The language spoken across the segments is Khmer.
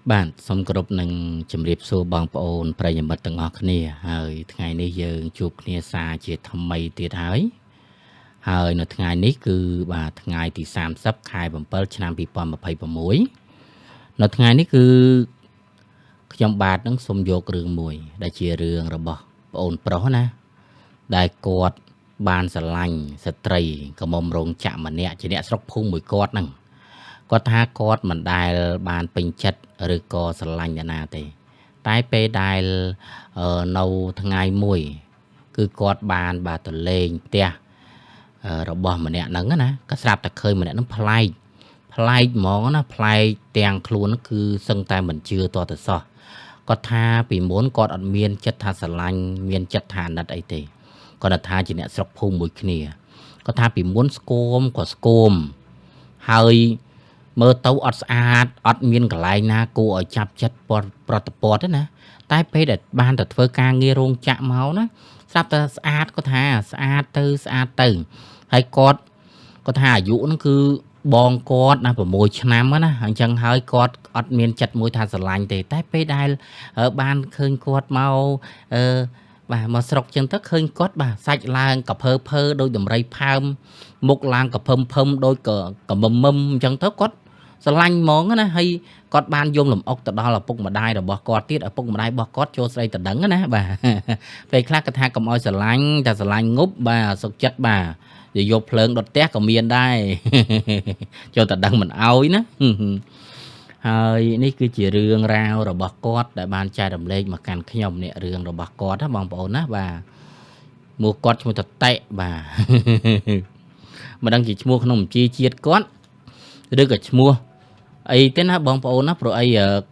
បាទសូមគោរពនឹងជម្រាបសួរបងប្អូនប្រិយមិត្តទាំងអស់គ្នាហើយថ្ងៃនេះយើងជួបគ្នាសាជាថ្មីទៀតហើយហើយនៅថ្ងៃនេះគឺបាទថ្ងៃទី30ខែ7ឆ្នាំ2026នៅថ្ងៃនេះគឺខ្ញុំបាទនឹងសូមយករឿងមួយ ដែលជារឿងរបស់ប្អូនប្រុសណាដែលគាត់បានស្រឡាញ់ស្ត្រីក្រមុំរោងចក្រម្នាក់ជាអ្នកស្រុកភូមិមួយគាត់ហ្នឹងគាត់ថាគាត់មិនដែលបានពេញចិត្តឬក៏ស្រឡាញ់អ្នកណាទេ តែពេលដែលនៅថ្ងៃមួយ គឺគាត់បានបាទទៅលេងផ្ទះរបស់ម្នាក់ហ្នឹងណាក៏ស្រាប់តែឃើញម្នាក់ហ្នឹងប្លែកប្លែកហ្មងណាប្លែកទាំងខ្លួនគឺសឹងតែមិនជឿតទៅសោះគាត់ថាពីមុនគាត់អត់មានចិត្តថាស្រឡាញ់មានចិត្តថាអាណិតអីទេគាត់ថាជាអ្នកស្រុកភូមិមួយគ្នាគាត់ថាពីមុនស្គមក៏ស្គមហើយមើលទៅអត់ស្អាតអត់មានកន្លែងណាគួរឲ្យចាប់ចិត្តប្រតិពតទេណាតែពេលដែលបានទៅធ្វើការងាររោងចក្រមកណាស្រាប់តែស្អាតគាត់ថាស្អាតទៅស្អាតទៅហើយគាត់គាត់ថាអាយុហ្នឹងគឺបងគាត់ណា6ឆ្នាំណាអញ្ចឹងហើយគាត់អត់មានចិត្តមួយថាស្រឡាញ់ទេតែពេលដែលបានឃើញគាត់មកអឺបាទមកស្រុកចឹងទៅឃើញគាត់បាទសាច់ឡើងកភើភើដូចដំរីផើមមុខឡើងកភឹមភឹមដូចកមឹមមឹមអញ្ចឹងទៅគាត់ស្រឡាញ់ហ្មងណាហើយគាត់បានយំលំអុកទៅដល់ឪពុកម្ដាយរបស់គាត់ទៀតឪពុកម្ដាយរបស់គាត់ចូលស្រីតដឹងណាបាទពេលខ្លះគាត់ថាកុំឲ្យស្រឡាញ់តែស្រឡាញ់ងប់បាទសុកចិត្តបាទយកភ្លើងដុតផ្ទះក៏មានដែរចូលតដឹងមិនអោយណាហើយនេះគឺជារឿងរ៉ាវរបស់គាត់ដែលបានចែករំលែកមកកាន់ខ្ញុំនេះរឿងរបស់គាត់ណាបងប្អូនណាបាទមកគាត់ឈ្មោះតតិបាទមិនដឹងជាឈ្មោះក្នុងបញ្ជីជាតិគាត់ឬក៏ឈ្មោះអីទេណាបងប្អូនណាព្រោះអី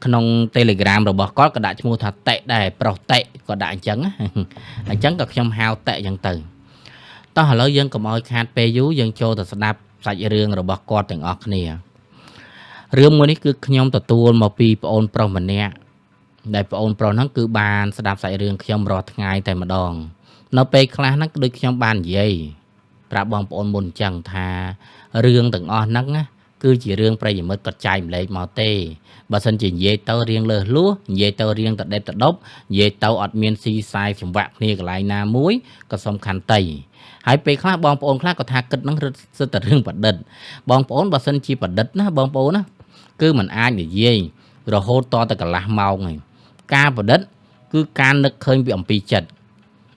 ក្នុង Telegram របស់គាត់ក៏ដាក់ឈ្មោះថាតិដែរប្រុសតិក៏ដាក់អញ្ចឹងអញ្ចឹងក៏ខ្ញុំហៅតិអញ្ចឹងទៅតោះឥឡូវយើងកុំឲ្យខាតពេលយូរយើងចូលទៅស្ដាប់សាច់រឿងរបស់គាត់ទាំងអស់គ្នារឿងមួយនេះគឺខ្ញុំទទួលមកពីប្អូនប្រុសម្នាក់ដែលប្អូនប្រុសហ្នឹងគឺបានស្ដាប់សាច់រឿងខ្ញុំរាល់ថ្ងៃតែម្ដងនៅពេលខ្លះហ្នឹងដូចខ្ញុំបាននិយាយប្រាប់បងប្អូនមុនអញ្ចឹងថារឿងទាំងអស់ហ្នឹងណាគឺជារឿងប្រិយមិត្តគាត់ចែកម្លែកមកទេបើសិនជានិយាយទៅរៀងលើសលួសនិយាយទៅរៀងតដេបតដប់និយាយទៅអត់មានស៊ីខ្សែចង្វាក់គ្នាកន្លែងណាមួយក៏សំខាន់តីហើយពេលខ្លះបងប្អូនខ្លះក៏ថាគិតនឹងរឹតសិតតែរឿងប្រឌិតបងប្អូនបើសិនជាប្រឌិតណាបងប្អូនណាគឺมันអាចនិយាយរហូតតតែកន្លះម៉ោងហើយការប្រឌិតគឺការនឹកឃើញពីអំពីចិត្ត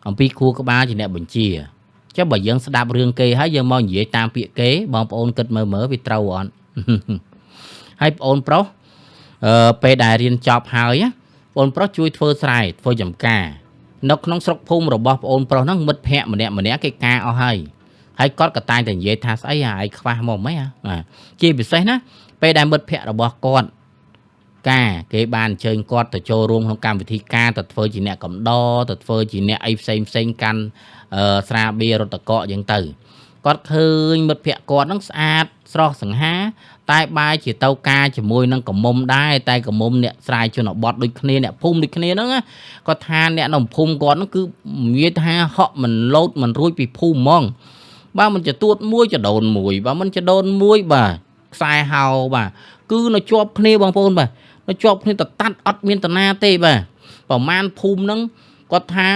អំពីខួរក្បាលជាអ្នកបញ្ជាចុះបើយើងស្ដាប់រឿងគេហើយយើងមកនិយាយតាមពាក្យគេបងប្អូនគិតមើលមើលវាត្រូវអត់ហើយប្អូនប្រុសពេលដែលរៀនចប់ហើយប្អូនប្រុសជួយធ្វើស្រែធ្វើចំការនៅក្នុងស្រុកភូមិរបស់ប្អូនប្រុសហ្នឹងមិត្តភ័ក្តិម្នាក់ម្នាក់គេការអស់ហើយហើយគាត់ក៏តែងតែនិយាយថាស្អីអាឯងខ្វះមកម៉េចហ่าជាពិសេសណាពេលដែលមិត្តភ័ក្តិរបស់គាត់ការគេបានអញ្ជើញគាត់ទៅចូលរួមក្នុងកម្មវិធីការទៅធ្វើជាអ្នកកំដរទៅធ្វើជាអ្នកអីផ្សេងផ្សេងកាន់ស្រាបៀររត់តកកអញ្ចឹងទៅគាត់ឃើញមិត្តភ័ក្តិគាត់ហ្នឹងស្អាតស្រស់សង្ហាតែបែរជាទៅការជាមួយនឹងកមុំដែរតែកមុំអ្នកស្រែជនបទដូចគ្នាអ្នកភូមិដូចគ្នាហ្នឹងគាត់ថាអ្នកនៅភូមិគាត់ហ្នឹងគឺនិយាយថាហក់មិនលោតមិនរួចពីភូមិហ្មងបើមិនចទួតមួយចដូនមួយបើមិនចដូនមួយបាទខ្សែហៅបាទគឺនៅជាប់គ្នាបងប្អូនបាទនៅជាប់គ្នាតតាត់អត់មានតាណាទេបាទប្រមាណភូមិហ្នឹងគាត់ថា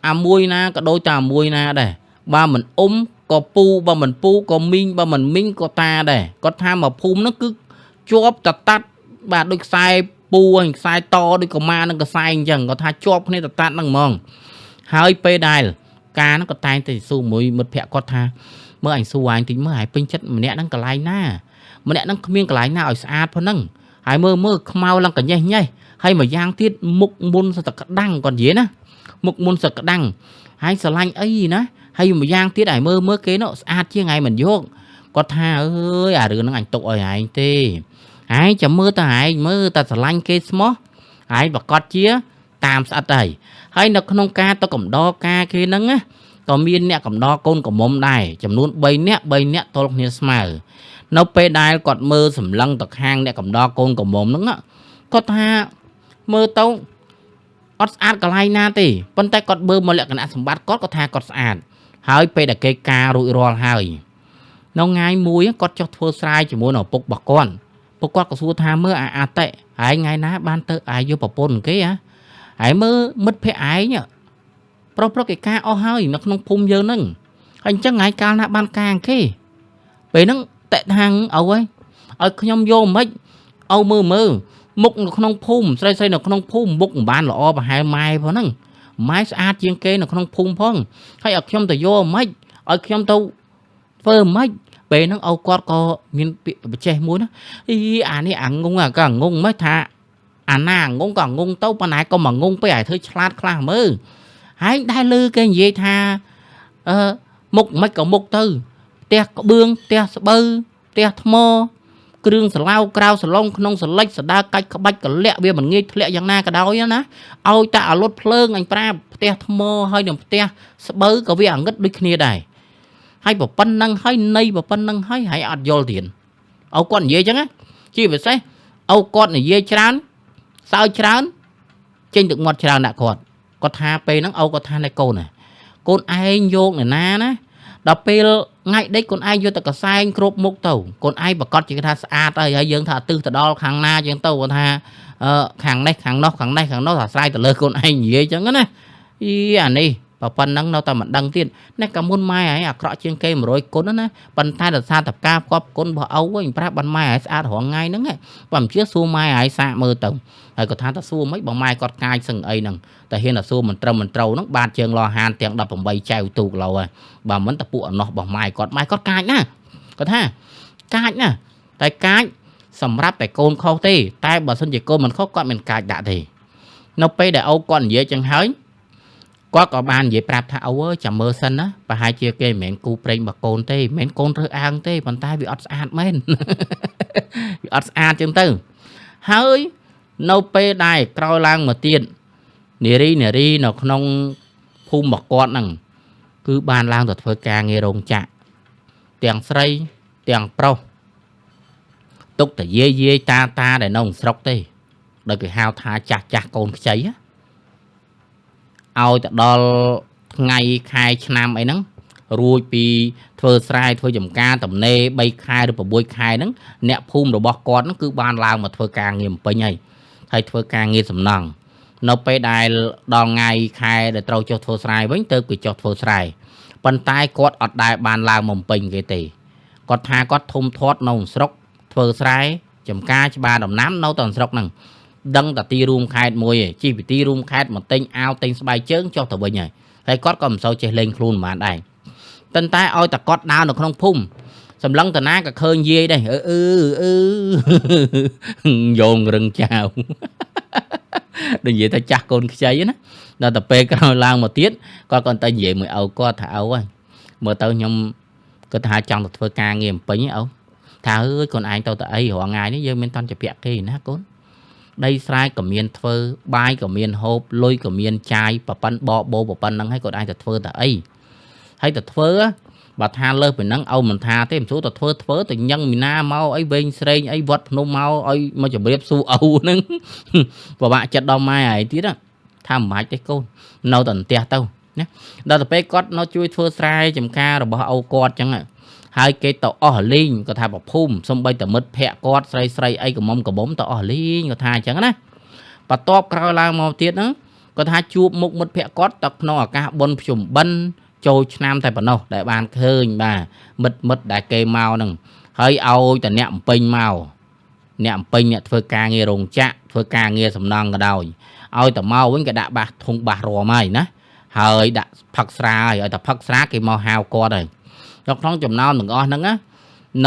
អាមួយណាក៏ដូចតែអាមួយណាដែរបើមិនអ៊ំក៏ពូបើមិនពូក៏មីងបើមិនមីងក៏តាដែរគាត់ថាមកភូមិហ្នឹងគឺជាប់តតាត់បាទដូចខ្សែពូហើយខ្សែតដូចកម៉ានឹងកសែងអញ្ចឹងគាត់ថាជាប់គ្នាតតាត់ហ្នឹងហ្មងហើយពេលដែលការហ្នឹងក៏តែងតែសួរមួយមិត្តភក្តិគាត់ថាមើលអញសួរអញតិចមើលឲ្យពេញចិត្តម្នាក់ហ្នឹងកន្លែងណាម្នាក់ហ្នឹងគ្មានកន្លែងណាឲ្យស្អាតប៉ុណ្ណឹងហើយមើលមើលខ្មៅឡើងកញេះញេះហើយមួយយ៉ាងទៀតមុខមុនសតក្តាំងគាត់និយាយណាមុខមុនសតក្តាំងហើយស្រឡាញ់អីណាហើយមួយយ៉ាងទៀតឲ្យមើលមើលគេនោះស្អាតជាងឯងមិនយកគាត់ថាអើយអារឿងហ្នឹងអញទុកឲ្យឯងទេឯងចាំមើលតើឯងមើលតែស្រឡាញ់គេស្មោះឯងប្រកាសជាតាមស្អិតហើយហើយនៅក្នុងការទៅកំដរការគេហ្នឹងណាក៏មានអ្នកកំដរកូនកំមុំដែរចំនួន3នាក់3នាក់ទល់គ្នាស្មើនៅពេលដែលគាត់មើលសម្លឹងទៅខាងអ្នកកំដរកូនកំមុំហ្នឹងគាត់ថាមើលទៅអត់ស្អាតកន្លែងណាទេប៉ុន្តែគាត់មើលមកលក្ខណៈសម្បត្តិគាត់គាត់ថាគាត់ស្អាតហើយពេលដែលគេការរួចរាល់ហើយនៅថ្ងៃមួយគាត់ចុះធ្វើស្រែជាមួយនឹងឪពុករបស់គាត់ពុកគាត់ក៏សួរថាមើលអាអាតិ ហើយថ្ងៃណាបានទៅឯងយកប្រពន្ធគេហ៎ហើយមើលមិត្តភក្តិឯងប្រុសប្រុសគេការអស់ហើយនៅក្នុងភូមិយើងហ្នឹងហើយអញ្ចឹងថ្ងៃកាលណាបានការគេពេលហ្នឹងតេថាងឪហើយឲ្យខ្ញុំយកមិនឪមើលមើលមុខនៅក្នុងភូមិស្រីស្រីនៅក្នុងភូមិមុខមិនបានល្អប្រហែលម៉ែផងហ្នឹងម៉ែស្អាតជាងគេនៅក្នុងភូមិផងហើយឲ្យខ្ញុំទៅយកមិនឲ្យខ្ញុំទៅធ្វើមិនពេលហ្នឹងឪគាត់ក៏មានពាក្យបច្ចេះមួយណាអីអានេះអាងងអាក៏ងងមិនថាអាណាងងក៏ងងទៅប៉ុន្តែក៏មកងងពេកឲ្យធ្វើឆ្លាតខ្លះមើលហើយដែរលឺគេនិយាយថាអឺមុខមិនក៏មុខទៅផ្ទះក្បឿងផ្ទះស្បូវផ្ទះថ្មគ្រឿងសឡៅក្រៅសឡុងក្នុងសលិចសដើកាច់ក្បាច់កលាក់វាមិនងាយធ្លាក់យ៉ាងណាក៏ដោយណាឲ្យតែអាលុតភ្លើងអញប្រាប់ផ្ទះថ្មហើយនឹងផ្ទះស្បូវក៏វាអាងឹតដូចគ្នាដែរហើយប៉ុណ្ណឹងហើយនៃប៉ុណ្ណឹងហើយហើយអត់យល់ទៀតឪគាត់និយាយចឹងណាជាពិសេសឪគាត់និយាយច្រើនសើចច្រើនចេញទឹកមាត់ច្រើនដាក់គាត់គាត់ថាពេលហ្នឹងឪគាត់ថាណែកូនណាកូនឯងយកអ្នកណាណាដល់ពេលថ្ងៃដេកកូនឯងយកតែកសែងគ្រប់មុខទៅកូនឯងប្រកាសជាថាស្អាតហើយហើយយើងថាទិសទៅដល់ខាងណាចឹងទៅគាត់ថាអឺខាងនេះខាងនោះខាងនេះខាងនោះអាស្រ័យទៅលើកូនឯងនិយាយចឹងណាអីអានេះប៉ុណ្ណឹងនៅតែមិនដឹងទៀតនេះកាមុនម៉ែឯងអាក្រក់ជាងគេ100គុណណាប៉ុន្តែដោយសារតែការផ្គប់គុណរបស់ឪវិញប្រាប់បានម៉ែឯងស្អាតរាល់ថ្ងៃហ្នឹងបើមិនជឿសួរម៉ែឯងសាកមើលទៅហើយគាត់ថាតើសួរមិនបើម៉ែគាត់កាយសឹងអីហ្នឹងតែហ៊ានតែសួរមិនត្រឹមមិនត្រូវហ្នឹងបាទជើងលោហានទាំង18ចៅទូកឡូវហើយបើមិនតពួកអណោះរបស់ម៉ែគាត់ម៉ែគាត់កាចណាគាត់ថាកាចណាតែកាចសម្រាប់តែកូនខុសទេតែបើសិនជាកូនមិនខុសគាត់មិនកាចដាក់ទេនៅពេលដែលឪគាត់និយាយចឹងហើយគាត់ក៏បាននិយាយប្រាប់ថាអូអើយចាំមើលសិនណាប្រហែលជាគេមិនមែនគូប្រេងរបស់កូនទេមិនមែនកូនរើសអើងទេប៉ុន្តែវាអត់ស្អាតមែនវាអត់ស្អាតចឹងទៅហើយនៅពេលដែលក្រោយឡើងមកទៀតនារីនារីនៅក្នុងភូមិរបស់គាត់ហ្នឹងគឺបានឡើងទៅធ្វើការងាររោងចក្រទាំងស្រីទាំងប្រុសទុកតែយាយយាយតាតាដែលនៅក្នុងស្រុកទេដោយគេហៅថាចាស់ចាស់កូនខ្ចីឲ្យទៅដល់ថ្ងៃខែឆ្នាំអីហ្នឹងរួចពីធ្វើស្រែធ្វើចំការតំណេ3ខែឬ6ខែហ្នឹងអ្នកភូមិរបស់គាត់ហ្នឹងគឺបានឡើងមកធ្វើការងារពេញហើយហើយធ្វើការងារសំណង់នៅពេលដែលដល់ថ្ងៃខែដែលត្រូវចុះធ្វើស្រែវិញទៅគេចុះធ្វើស្រែប៉ុន្តែគាត់អត់ដែលបានឡើងមកពេញគេទេគាត់ថាគាត់ធំធាត់នៅស្រុកធ្វើស្រែចំការច្បារដំណាំនៅតែស្រុកហ្នឹងដឹងតែទីរួមខេត្តមួយឯងជិះពីទីរួមខេត្តមកទិញអាវទិញស្បែកជើងចុះទៅវិញហើយហើយគាត់ក៏មិនសូវចេះលេងខ្លួនប៉ុន្មានដែរប៉ុន្តែឲ្យតែគាត់ដើរនៅក្នុងភូមិសម្លឹងតាណាក៏ឃើញយាយដែរអឺអឺអឺយោងរឹងចៅដូចនិយាយថាចាស់កូនខ្ចីណាដល់តែពេលក្រោយឡើងមកទៀតគាត់ក៏តែនិយាយមួយឪគាត់ថាឪហើយមើលទៅខ្ញុំគាត់ថាចង់ទៅធ្វើការងារពេញឪថាអើយកូនឯងទៅទៅអីរាល់ថ្ងៃនេះយើងមានតន់ជាពាក់គេណាកូនដីស្រែក៏មានធ្វើបាយក៏មានហូបលុយក៏មានចាយប្រប៉ិនបបោប្រប៉ិនហ្នឹងហើយកូនឯងទៅធ្វើទៅអីហើយទៅធ្វើបើថាលើសពីហ្នឹងឪមិនថាទេមិនសួរទៅធ្វើធ្វើទៅញឹងមីណាមកអីវែងស្រេងអីវត្តភ្នំមកឲ្យមកជម្រាបសួរឪហ្នឹងពិបាកចិត្តដល់ម៉ែឯងទៀតថាមិនបាច់ទេកូននៅតែផ្ទះទៅណាដល់ទៅពេលគាត់នៅជួយធ្វើស្រែចំការរបស់ឪគាត់ចឹងហើយគេទៅអស់លីងគាត់ថាប្រភូមិសំបីតមិត្តភ័ក្ដិគាត់ស្រីស្រីអីកំមុំកំមុំទៅអស់លីងគាត់ថាអញ្ចឹងណាបន្ទាប់ក្រោយឡើងមកទៀតហ្នឹងគាត់ថាជួបមុខមិត្តភ័ក្ដិគាត់ទៅក្នុងឱកាសបុណ្យភ្ជុំបិណ្ឌចូលឆ្នាំតែប៉ុណ្ណោះដែលបានឃើញបាទមិត្តមិត្តដែលគេមកហ្នឹងហើយឲ្យតែអ្នកអំពេញមកអ្នកអំពេញអ្នកធ្វើការងាររោងចក្រធ្វើការងារសំណង់ក៏ដោយឲ្យតែមកវិញក៏ដាក់បាសធុងបាសរមហើយណាហើយដាក់ផឹកស្រាហើយឲ្យតែផឹកស្រាគេមកហៅគាត់ហើយនៅក្នុងចំណោមទាំងអស់ហ្នឹងណា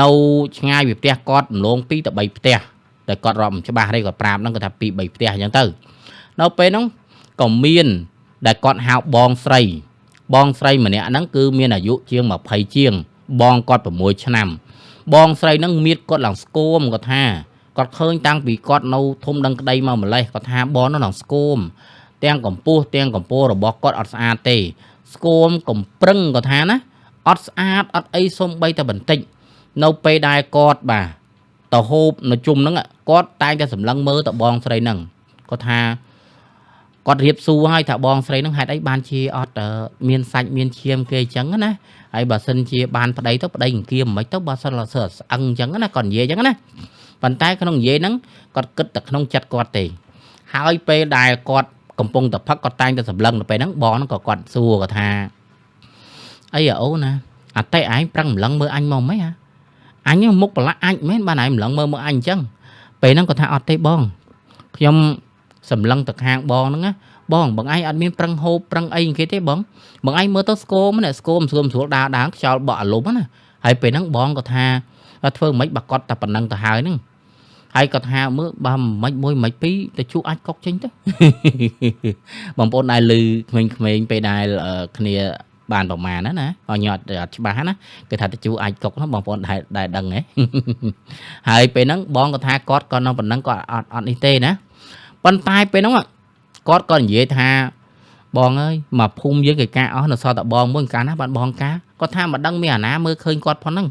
នៅឆ្ងាយពីផ្ទះគាត់ម្លង2ទៅ3ផ្ទះតែគាត់រាប់មិនច្បាស់ទេគាត់ប្រាប់ហ្នឹងគាត់ថា2 3ផ្ទះអញ្ចឹងទៅនៅពេលហ្នឹងក៏មានដែលគាត់ហៅបងស្រីបងស្រីម្នាក់ហ្នឹងគឺមានអាយុជាង20ជាងបងគាត់6ឆ្នាំបងស្រីហ្នឹងមៀតគាត់ឡើងស្គមគាត់ថាគាត់ឃើញតាំងពីគាត់នៅធំដឹងក្តីមកម្លេះគាត់ថាបងនោះឡើងស្គមទាំងកម្ពស់ទាំងកម្ពស់របស់គាត់អត់ស្អាតទេស្គមកំប្រឹងគាត់ថាណាអត់ស្អាតអត់អីសំបីតែបន្តិចនៅពេលដែលគាត់បាទទៅហូបនៅជុំហ្នឹងគាត់តែងតែសម្លឹងមើលទៅបងស្រីហ្នឹងគាត់ថាគាត់រៀបសួរឲ្យថាបងស្រីហ្នឹងហេតុអីបានជាអត់មានសាច់មានឈាមគេអញ្ចឹងណាហើយបើសិនជាបានប្តីទៅប្តីអង្គាមមិនទៅបើសិនលសើស្អឹងអញ្ចឹងណាគាត់និយាយអញ្ចឹងណា ប៉ុន្តែក្នុងនិយាយហ្នឹងគាត់គិតតែក្នុងចិត្តគាត់ទេហើយពេលដែលគាត់កំពុងតែផឹកគាត់តែងតែសម្លឹងទៅពេលហ្នឹងបងហ្នឹងក៏គាត់សួរគាត់ថាអីអូនណាអតិឯងប្រឹងម្លឹងមើលអញមកម៉េចហ่ะអញមុខប្រឡាក់អាចមែនបានឯងម្លឹងមើលមកអញអញ្ចឹងពេលហ្នឹងគាត់ថាអត់ទេបងខ្ញុំសម្លឹងទៅខាងបងហ្នឹងណាបងបងឯងអត់មានប្រឹងហូបប្រឹងអីគេទេបងបងឯងមើលទៅស្គមណាស្គមស្គមស្រួលដើរដើរខ្យល់បក់អារម្មណ៍ណាហើយពេលហ្នឹងបងក៏ថាធ្វើមិនបើគាត់តែប៉ុណ្ណឹងទៅហើយហ្នឹងហើយគាត់ថាមើលបើមិនមួយមិនពីរទៅជួអាចកុកចេញទៅបងប្អូនដែលឮក្មេងៗពេលដែលគ្នាបានប្រមាណណាណាអញអត់ច្បាស់ណាគេថាទៅជួអាចកុកហ្នឹងបងប្អូនដែលដឹងហ៎ហើយពេលហ្នឹងបងក៏ថាគាត់ក៏នៅប៉ុណ្ណឹងគាត់អត់អត់នេះទេណាប៉ុន្តែពេលហ្នឹងគាត់ក៏និយាយថាបងអើយមកភូមិយើងគេការអស់នៅសល់តែបងមួយកាលណាបានបងការគាត់ថាមិនដឹងមានអាណាមើលឃើញគាត់ផងហ្នឹង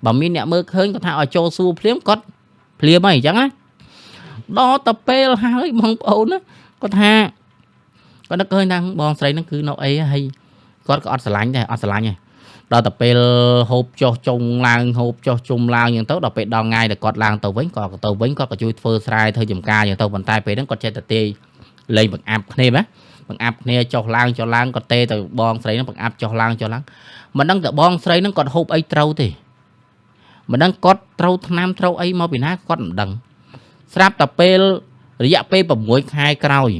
បើមានអ្នកមើលឃើញគាត់ថាឲ្យចូលសួរភ្លាមគាត់ភ្លាមហើយអញ្ចឹងណាដល់ទៅពេលហើយបងប្អូនណាគាត់ថាគាត់នឹកឃើញថាបងស្រីហ្នឹងគឺនៅអីហើយគាត់ក៏អត់ស្រឡាញ់ដែរអត់ស្រឡាញ់ទេដល់ទៅពេលហូបចុះចុងឡើងហូបចុះជុំឡើងអញ្ចឹងទៅដល់ពេលដល់ថ្ងៃដែលគាត់ឡើងទៅវិញគាត់ក៏ទៅវិញគាត់ក៏ជួយធ្វើស្រែធ្វើចំការអញ្ចឹងទៅប៉ុន្តែពេលហ្នឹងគាត់ចេះតែទេលេងបង្អាប់គ្នាណាបង្អាប់គ្នាចុះឡើងចុះឡើងគាត់ទេទៅបងស្រីហ្នឹងបង្អាប់ចុះឡើងចុះឡើងមិនដឹងតែបងស្រីហ្នឹងគាត់ហូបអីត្រូវទេមិនដឹងគាត់ត្រូវថ្នាំត្រូវអីមកពីណាគាត់មិនដឹងស្រាប់តែពេលរយៈពេល6ខែក្រោយ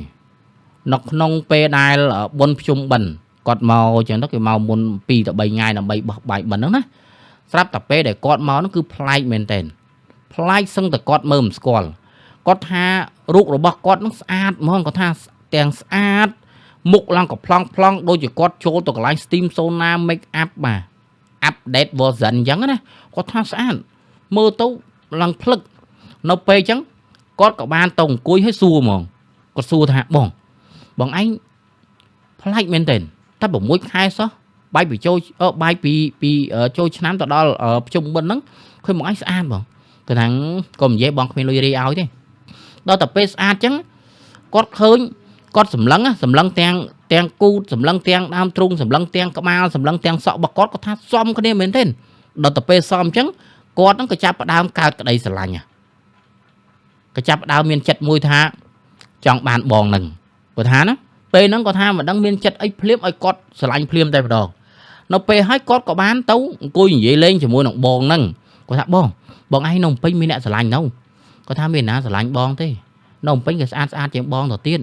នៅក្នុងពេលដែលបុណ្យភ្ជុំបិណ្ឌគាត់មកអញ្ចឹងទៅគេមកមុន2ទៅ3ថ្ងៃដើម្បីបោះបាយបិណ្ឌហ្នឹងណាស្រាប់តែពេលដែលគាត់មកហ្នឹងគឺប្លែកមែនទែនប្លែកសឹងតែគាត់មើលមិនស្គាល់គាត់ថារូបរបស់គាត់ហ្នឹងស្អាតហ្មងគាត់ថាទាំងស្អាតមុខឡើងក៏ប្លង់ប្លង់ដូចជាគាត់ចូលទៅកន្លែង steam sauna make up បាទ update version អញ្ចឹងណាគាត់ថាស្អាតមើលទៅឡើងភ្លឹកនៅពេលអញ្ចឹងគាត់ក៏បានទៅអង្គុយឲ្យសួរហ្មងគាត់សួរថាបងបងឯងប្លែកមែនទែនតែ6ខែសោះបាយពីចូលបាយពីពីចូលឆ្នាំទៅដល់ភ្ជុំបិណ្ឌហ្នឹងឃើញបងឯងស្អាតបងគាត់ថាកុំនិយាយបងគ្មានលុយរីឲ្យទេដល់តែពេលស្អាតអញ្ចឹងគាត់ឃើញគាត់សម្លឹងសម្លឹងទាំងគូតសម្លឹងទាំងដើមទ្រូងសម្លឹងទាំងក្បាលសម្លឹងទាំងសក់របស់គាត់គាត់ថាសមគ្នាមែនទេដល់តែពេលសមអញ្ចឹងគាត់ហ្នឹងក៏ចាប់ផ្ដើមកើតក្តីស្រឡាញ់ក៏ចាប់ផ្ដើមមានចិត្តមួយថាចង់បានបងហ្នឹងគាត់ថាណាពេលហ្នឹងគាត់ថាមិនដឹងមានចិត្តអីភ្លាមឲ្យគាត់ស្រឡាញ់ភ្លាមតែម្ដងនៅពេលហើយគាត់ក៏បានទៅអង្គុយនិយាយលេងជាមួយនឹងបងហ្នឹងគាត់ថាបងបងឯងនៅពេញមានអ្នកស្រឡាញ់នៅគាត់ថាមានណាស្រឡាញ់បងទេនៅពេញគេស្អាតស្អាតជាងបងទៅទៀត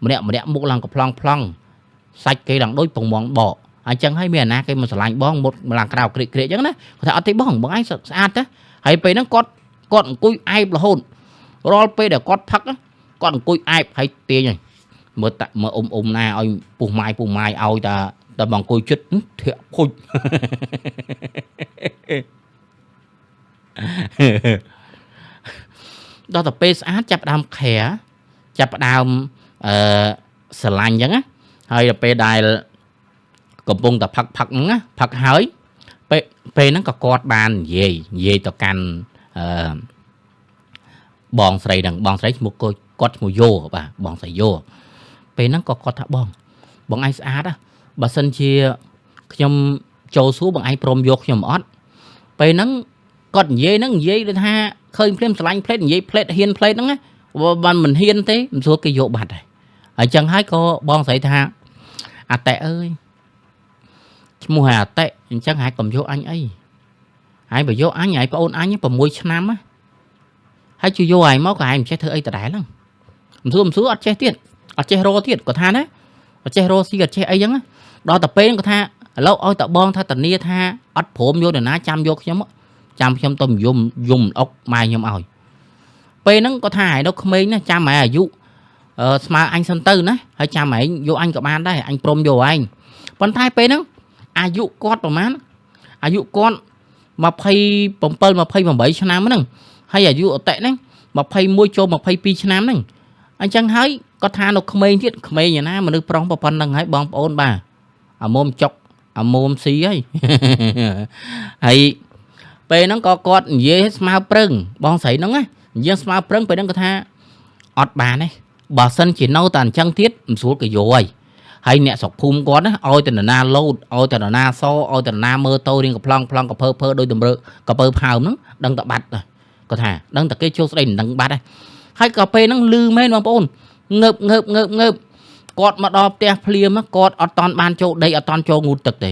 ម្នាក់ម្នាក់មុខឡើងកំប្លង់ប្លង់សាច់គេឡើងដូចពងមងបកអញ្ចឹងហើយមានអាណាគេមកស្រឡាញ់បងមុតឡើងក្រៅក្រិកក្រិកអញ្ចឹងណាគាត់ថាអត់ទេបងបងឯងស្អាតទេហើយពេលហ្នឹងគាត់គាត់អង្គុយអែបរហូតរាល់ពេលដែលគាត់ផឹកគាត់អង្គុយអែបហើយទាញហើយមើលតាមើលអ៊ំអ៊ំណាឲ្យពុះម៉ាយពុះម៉ាយឲ្យតាតែបងអង្គុយចិត្តធាក់ភុចដល់ទៅពេលស្អាតចាប់ដើមខែចាប់ដើមអឺស្រឡាញ់អញ្ចឹងណាហើយដល់ពេលដែលកំពុងតែផឹកផឹកហ្នឹងណាផឹកហើយពេលពេលហ្នឹងក៏គាត់បាននិយាយនិយាយទៅកាន់អឺបងស្រីហ្នឹងបងស្រីឈ្មោះគាត់ឈ្មោះយោបាទបងស្រីយោពេលហ្នឹងក៏គាត់ថាបងបងឯងស្អាតណាបើសិនជាខ្ញុំចូលសួរបងឯងព្រមយកខ្ញុំអត់ពេលហ្នឹងគាត់និយាយហ្នឹងនិយាយដូចថាឃើញភ្លាមស្រឡាញ់ផ្លេតនិយាយផ្លេតហ៊ានផ្លេតហ្នឹងណាបើមិនហ៊ានទេមិនស្រួលគេយកបាត់ហើយហើយចឹងហើយក៏បងស្រីថាអតិអើយឈ្មោះហើយអតិអញ្ចឹងហើយកុំយកអញអីហើយបើយកអញហើយប្អូនអញ6ឆ្នាំណាហើយជួយយកឯងមកក៏ឯងមិនចេះធ្វើអីដដែលហ្នឹងមិនស្រួលមិនស្រួលអត់ចេះទៀតអត់ចេះរកទៀតគាត់ថាណាអត់ចេះរកស៊ីអត់ចេះអីចឹងដល់តែពេលគាត់ថាឥឡូវឲ្យតបងថាតានីថាអត់ព្រមយកនរណាចាំយកខ្ញុំចាំខ្ញុំទៅយំយំអុកម៉ែខ្ញុំឲ្យពេលហ្នឹងគាត់ថាឯងនៅក្មេងណាចាំឯងអាយុស្មើអញសិនទៅណាហើយចាំឯងយកអញក៏បានដែរអញព្រមយកឯងប៉ុន្តែពេលហ្នឹងអាយុគាត់ប្រហែលអាយុគាត់27 28ឆ្នាំហ្នឹងហើយអាយុអតិហ្នឹង21ចូល22ឆ្នាំហ្នឹងអញ្ចឹងហើយគាត់ថានៅក្មេងទៀតក្មេងឯណាមនុស្សប្រុសប៉ុណ្្នឹងហើយបងប្អូនបាទអាមុំចុកអាមុំស៊ីហើយហើយពេលហ្នឹងក៏គាត់និយាយស្មើប្រឹងបងស្រីហ្នឹងណានិយាយស្មើប្រឹងពេលហ្នឹងគាត់ថាអត់បានទេបើសិនជានៅតែអញ្ចឹងទៀតមិនស្រួលគេយកហើយហើយអ្នកស្រុកភូមិគាត់ណាឲ្យតែនរណាលោតឲ្យតែនរណាសឲ្យតែនរណាមើលទៅរៀងកំប្លង់ប្លង់កពើភើដោយតម្រើកពើផើមហ្នឹងដឹងតែបាត់ហើយ គាត់ថាដឹងតែគេចូលស្ដីដណ្ដឹងបាត់ហើយក៏ពេលហ្នឹងលឺមែនបងប្អូនងើបងើបងើបងើបគាត់មកដល់ផ្ទះភ្លាមគាត់អត់តន់បានចូលដីអត់តន់ចូលងូតទឹកទេ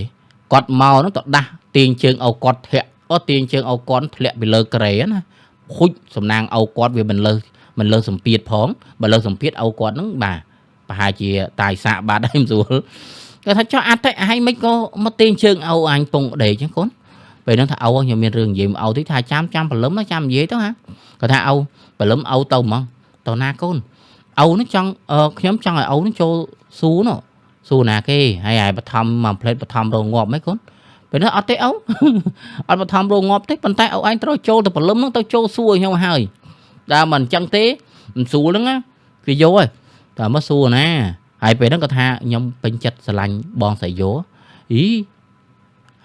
គាត់មកហ្នឹងទៅដាស់ទាញជើងឪគាត់ធាក់អូទាញជើងឪគាត់ធ្លាក់ពីលើក្រែណាហុចសំណាងឪគាត់វាមិនលើសសម្ពាធផងបើលើសសម្ពាធឪគាត់ហ្នឹងបាទប្រហែលជាតាយសាកបាត់ហើយមិនស្រួលគាត់ថាចុះអត់ទេឯងមិនក៏មកទាញជើងឪអញពងដេកចឹងកូនពេលហ្នឹងថាឪខ្ញុំមានរឿងនិយាយមកឪតិចថាចាំចាំព្រលឹមចាំនិយាយទៅហាគាត់ថាឪព្រលឹមឪទៅហ្មងទៅណាកូនឪនេះចង់ខ្ញុំចង់ឲ្យឪនេះចូលស៊ូនោះស៊ូណាគេហើយឯបឋមមួយផ្លេតបឋមរងងាប់ហ្មងកូនពេលនោះអត់ទេឪអត់បឋមរងងាប់ទេប៉ុន្តែឪឯងត្រូវចូលទៅព្រលឹមហ្នឹងទៅចូលសួរខ្ញុំហើយដើមមិនអញ្ចឹងទេមិនស្រួលហ្នឹងណាគេយកហើយតែមកសួរណាហើយពេលហ្នឹងគាត់ថាខ្ញុំពេញចិត្តស្រឡាញ់បងស្រីយោអី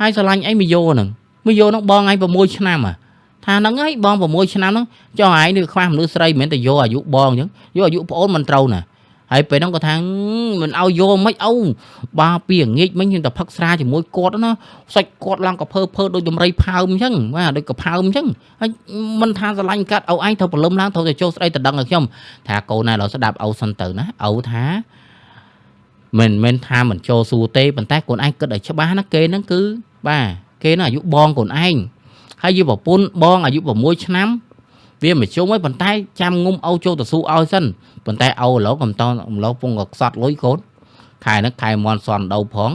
ហើយស្រឡាញ់អីមីយោហ្នឹងមីយោហ្នឹងបងឯង6ឆ្នាំហ่ะថាហ្នឹងហើយបង6ឆ្នាំហ្នឹងចុះឯងនេះខ្វះមនុស្សស្រីមិនមែនតែយកអាយុបងអញ្ចឹងយកអាយុប្អូនមិនត្រូវណាហើយពេលហ្នឹងគាត់ថាមិនឲ្យយកមិនឪបើពីងាកមិញខ្ញុំតែផឹកស្រាជាមួយគាត់ណាសាច់គាត់ឡើងកភើភើដូចដំរីផើមអញ្ចឹងបាទដូចកផើមអញ្ចឹងហើយមិនថាស្រឡាញ់កាត់ឪឯងត្រូវព្រលឹមឡើងត្រូវតែចូលស្ដីតដឹងឲ្យខ្ញុំថាកូនណាឡើយស្ដាប់ឪសិនទៅណាឪថាមិនមែនថាមិនចូលសួរទេប៉ុន្តែកូនឯងគិតឲ្យច្បាស់ណាគេហ្នឹងគឺបាទគេហ្នឹងអាយុបងកូនឯងហើយយីប្រពន្ធបងអាយុ6ឆ្នាំវាមិនជុំហើយប៉ុន្តែចាំងុំឪចូលទៅសួរឲ្យសិនប៉ុន្តែឪឥឡូវកំតឥឡូវពងក៏ខ្សត់លុយកូនខែហ្នឹងខែមន់សន់ដូវផង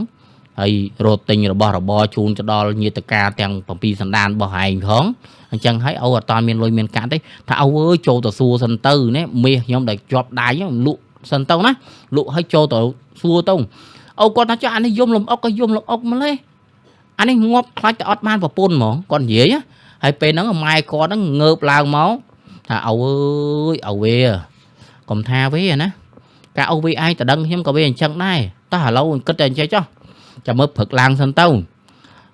ហើយរត់ទិញរបស់របរជូនទៅដល់ញាតិកាទាំង7សន្តានរបស់ឯងផងអញ្ចឹងហើយឪអត់តាន់មានលុយមានកាក់ទេថាឪអើយចូលទៅសួរសិនទៅនេះមាសខ្ញុំដែលជាប់ដៃលក់សិនទៅណាលក់ឲ្យចូលទៅសួរទៅឪគាត់ថាចុះអានេះយំលំអុកក៏យំលំអុកម្លេះអានេះងាប់ខ្លាចតែអត់បានប្រពន្ធហ្មងគាត់និយាយហើយពេលហ្នឹងម៉ែគាត់ហ្នឹងងើបឡើងមកថាឪអើយឪវាកុំថាវាណាការឪវាឯងតដឹងខ្ញុំក៏វាអញ្ចឹងដែរតោះឥឡូវគិតតែអញ្ចឹងចុះចាំមើលព្រឹកឡើងសិនទៅ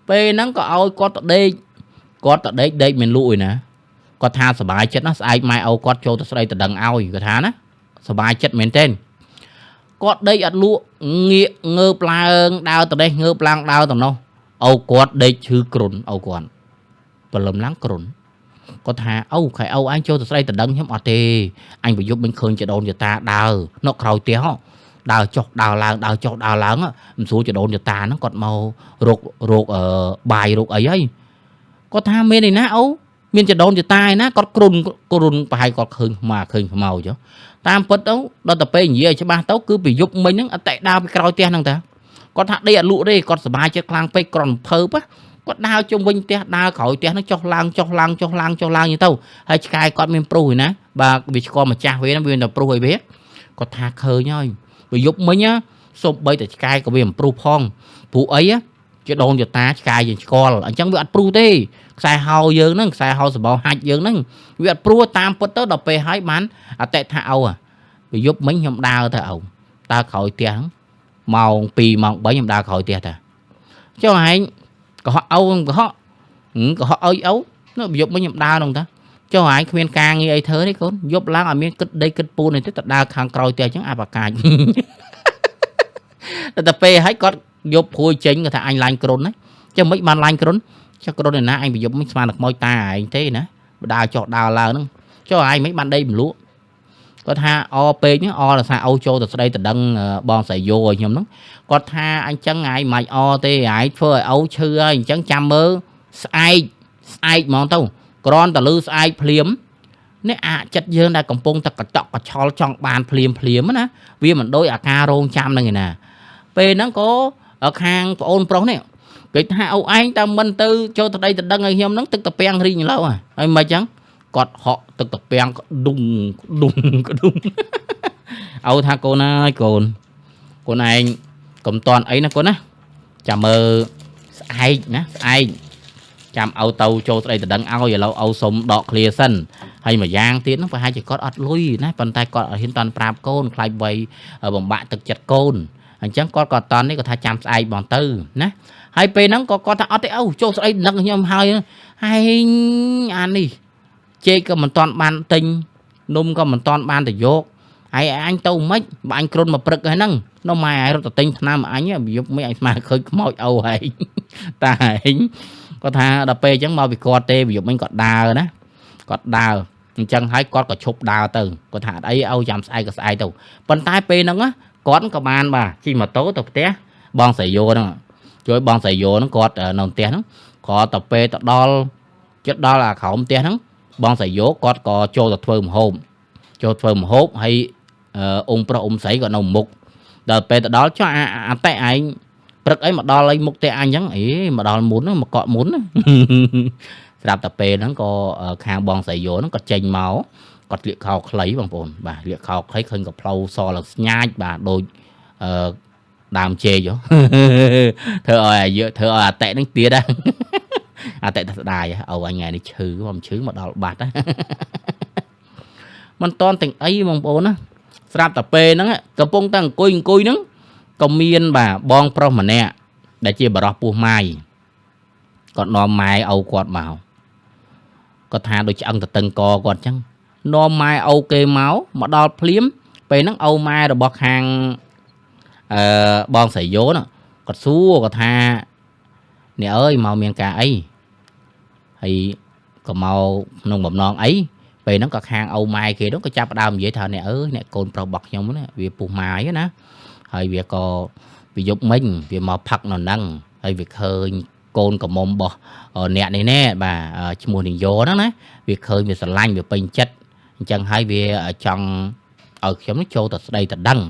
ពេលហ្នឹងក៏ឲ្យគាត់ទៅដេកគាត់ទៅដេកដេកមិនលក់ឯណាគាត់ថាសบายចិត្តណាស្អែកម៉ែឪគាត់ចូលទៅស្ដីតដឹងឲ្យគាត់ថាណាសบายចិត្តមែនទែនគាត់ដេកអត់លក់ងាកងើបឡើងដើរទៅនេះងើបឡើងដើរទៅនោះឪគាត់ដេកឈឺគ្រុនឪគាត់ព្រលឹមឡើងគ្រុនគាត់ថាឪខែឪអញចូលទៅស្ដីតដឹងខ្ញុំអត់ទេអញប្រយប់មិនឃើញចដូនចតាដើរនៅក្រោយផ្ទះដើរចុះដើរឡើងដើរចុះដើរឡើងមិនស្រួលចដូនចតាហ្នឹងគាត់មករករោគបាយរោគអីហើយគាត់ថាមានឯណាឪមានចដូនចតាឯណាគាត់គ្រុនគ្រុនប្រហែលគាត់ឃើញខ្មៅឃើញខ្មោចតាមពិតទៅដល់ទៅពេលនិយាយឲ្យច្បាស់ទៅគឺពីយប់មិញហ្នឹងអត់តែដើរពីក្រោយផ្ទះហ្នឹងតាគាត់ថាដេកអត់លក់ទេគាត់សប្បាយចិត្តខ្លាំងពេកគ្រាន់ភើបគាត់ដើរជុំវិញផ្ទះដើរក្រោយផ្ទះហ្នឹងចុះឡើងចុះឡើងចុះឡើងចុះឡើងទៅហើយឆ្កែគាត់មានព្រុសឯណាបាទវាឆ្កល់ម្ចាស់វាហ្នឹងវានៅព្រុសអីវាគាត់ថាឃើញហើយបើយប់មិញសូម្បីតែឆ្កែក៏វាមិនព្រុសផងព្រោះអីជាដូនជាតាឆ្កែយើងឆ្កល់អញ្ចឹងវាអត់ព្រុសទេខ្សែហោយើងហ្នឹងខ្សែហោសបោហាច់យើងហ្នឹងវាអត់ព្រុសតាមពិតទៅដល់ពេលហើយបានអតិថាឪបើយប់មិញខ្ញុំដើរទៅឪដើរក្រោយផ្ទះហ្នឹងម៉ោង2ម៉ោង3ខ្ញុំដើរក្រោយផ្ទះតាចុះឯងកុហកឪកុហកកុហកអុយឪនោះយប់មិញខ្ញុំដើរហ្នឹងតាចុះឯងគ្មានការងារអីធ្វើទេកូនយប់ឡើងអត់មានគិតដីគិតពូនទេទៅដើរខាងក្រោយផ្ទះអញ្ចឹងអាបកាចតែពេលហើយគាត់យប់ព្រួយចេញគាត់ថាអញឡាញគ្រុនណាចឹងមិនបានឡាញគ្រុនចុះគ្រុនឯណាអញប្រយប់មិនស្មានតែខ្មោចតាឯងទេណាដើរចុះដើរឡើងហ្នឹងចុះឯងមិនបានដីមលក់គាត់ថាអពេកហ្នឹងអរថាអូចូលទៅស្ដីតដឹងបងស្រីយោឲ្យខ្ញុំហ្នឹងគាត់ថាអញ្ចឹងឯងមិនអទេឯងធ្វើឲ្យអូឈឺហើយអញ្ចឹងចាំមើលស្អែកស្អែកហ្មងទៅគ្រាន់តែលឺស្អែកភ្លាមនេះអាចិត្តយើងដែលកំពុងតែកតក់កឆល់ចង់បានភ្លាមភ្លាមណាវាមិនដូចអាការរងចាំហ្នឹងឯណាពេលហ្នឹងក៏ខាងប្អូនប្រុសនេះគេថាអូឯងតើមិនទៅចូលទៅដីទៅដឹងឲ្យខ្ញុំហ្នឹងទឹកតាពាំងរីងឡូវហើយមិនអញ្ចឹងគាត់ហក់ទឹកតាពាំងក្ដុងក្ដុងក្ដុងឪថាកូនអើយកូនកូនឯងកុំតន់អីណាកូនណាចាំមើលស្អែកណាស្អែកចាំឪទៅចូលស្ដីតដឹងឲ្យឥឡូវឪសុំដកឃ្លាសិនហើយមួយយ៉ាងទៀតហ្នឹងប្រហែលជាគាត់អត់លុយណាប៉ុន្តែគាត់អត់ហ៊ានតន់ប្រាប់កូនខ្លាចវ័យបំបាក់ទឹកចិត្តកូនអញ្ចឹងគាត់ក៏តន់នេះគាត់ថាចាំស្អែកបងទៅណាហើយពេលហ្នឹងក៏គាត់ថាអត់ទេឪចូលស្អីដឹងខ្ញុំហើយហើយអានេះចេកក៏មិនតន់បានទិញនំក៏មិនតន់បានទៅយកហើយអញទៅមិនបើអញគ្រុនមកព្រឹកហើយហ្នឹងនោះម៉ែឯងរត់ទៅទិញថ្នាំអញយប់មិនអញស្មានឃើញខ្មោចឪឯងតាឯងគាត់ថាដល់ពេលអញ្ចឹងមកពីគាត់ទេយប់មិញគាត់ដើរណា គាត់ដើរអញ្ចឹងហើយគាត់ក៏ឈប់ដើរទៅគាត់ថាអត់អីឲ្យចាំស្អែកក៏ស្អែកទៅប៉ុន្តែពេលហ្នឹងគាត់ក៏បានបាទជិះម៉ូតូទៅផ្ទះបងស្រីយោហ្នឹងជួយបងស្រីយោហ្នឹងគាត់នៅផ្ទះហ្នឹងគាត់ទៅពេលទៅដល់ចិត្តដល់អាក្រោមផ្ទះហ្នឹងបងស្រីយោគាត់ក៏ចូលទៅធ្វើម្ហូបចូលធ្វើម្ហូបហើយអ៊ំប្រុសអ៊ំស្រីក៏នៅមុខដល់ពេលទៅដល់ចុះអាតេឯងព្រឹកអីមកដល់អីមុខផ្ទះអញអញ្ចឹងអេមកដល់មុនមកកក់មុនស្រាប់តែពេលហ្នឹងក៏ខាងបងស្រីយោហ្នឹងក៏ចេញមកគាត់លាកខោខ្លីបងប្អូនបាទលាកខោខ្លីឃើញក៏ផ្លូវសឡើងស្ញាចបាទដូចអឺដើមចេកធ្វើឲ្យអាយុធ្វើឲ្យអាតេហ្នឹងទៀតអាតេថាស្ដាយអូអញថ្ងៃនេះឈឺមកឈឺមកដល់បាត់មិនតន់ទាំងអីបងប្អូនណាស្រាប់តែពេលហ្នឹងកំពុងតែអង្គុយហ្នឹងក៏មានបាទបងប្រុសម្នាក់ដែលជាបរោះពោះម៉ាយគាត់នាំម៉ែឪគាត់មកគាត់ថាដូចឆ្អឹងតតឹងកគាត់អញ្ចឹងនាំម៉ែឪគេមកដល់ភ្លាមពេលហ្នឹងឪម៉ែរបស់ខាងបងស្រីយោណាគាត់សួរគាត់ថាអ្នកអើយមកមានការអីហើយក៏មកក្នុងបំណងអីពេលហ្នឹងក៏ខាងឪម៉ែគេនោះក៏ចាប់ផ្ដើមនិយាយថាអ្នកអើយអ្នកកូនប្រុសរបស់ខ្ញុំណាវាពុះម៉ាយណាហើយវាក៏វាយប់មិញវាមកផឹកនៅហ្នឹងហើយវាឃើញកូនកំមុំរបស់អ្នកនេះណែបាទឈ្មោះនាងយោហ្នឹងណាវាឃើញវាស្រឡាញ់វាពេញចិត្តអញ្ចឹងហើយវាចង់ឲ្យខ្ញុំនេះចូលទៅស្ដីទៅដឹង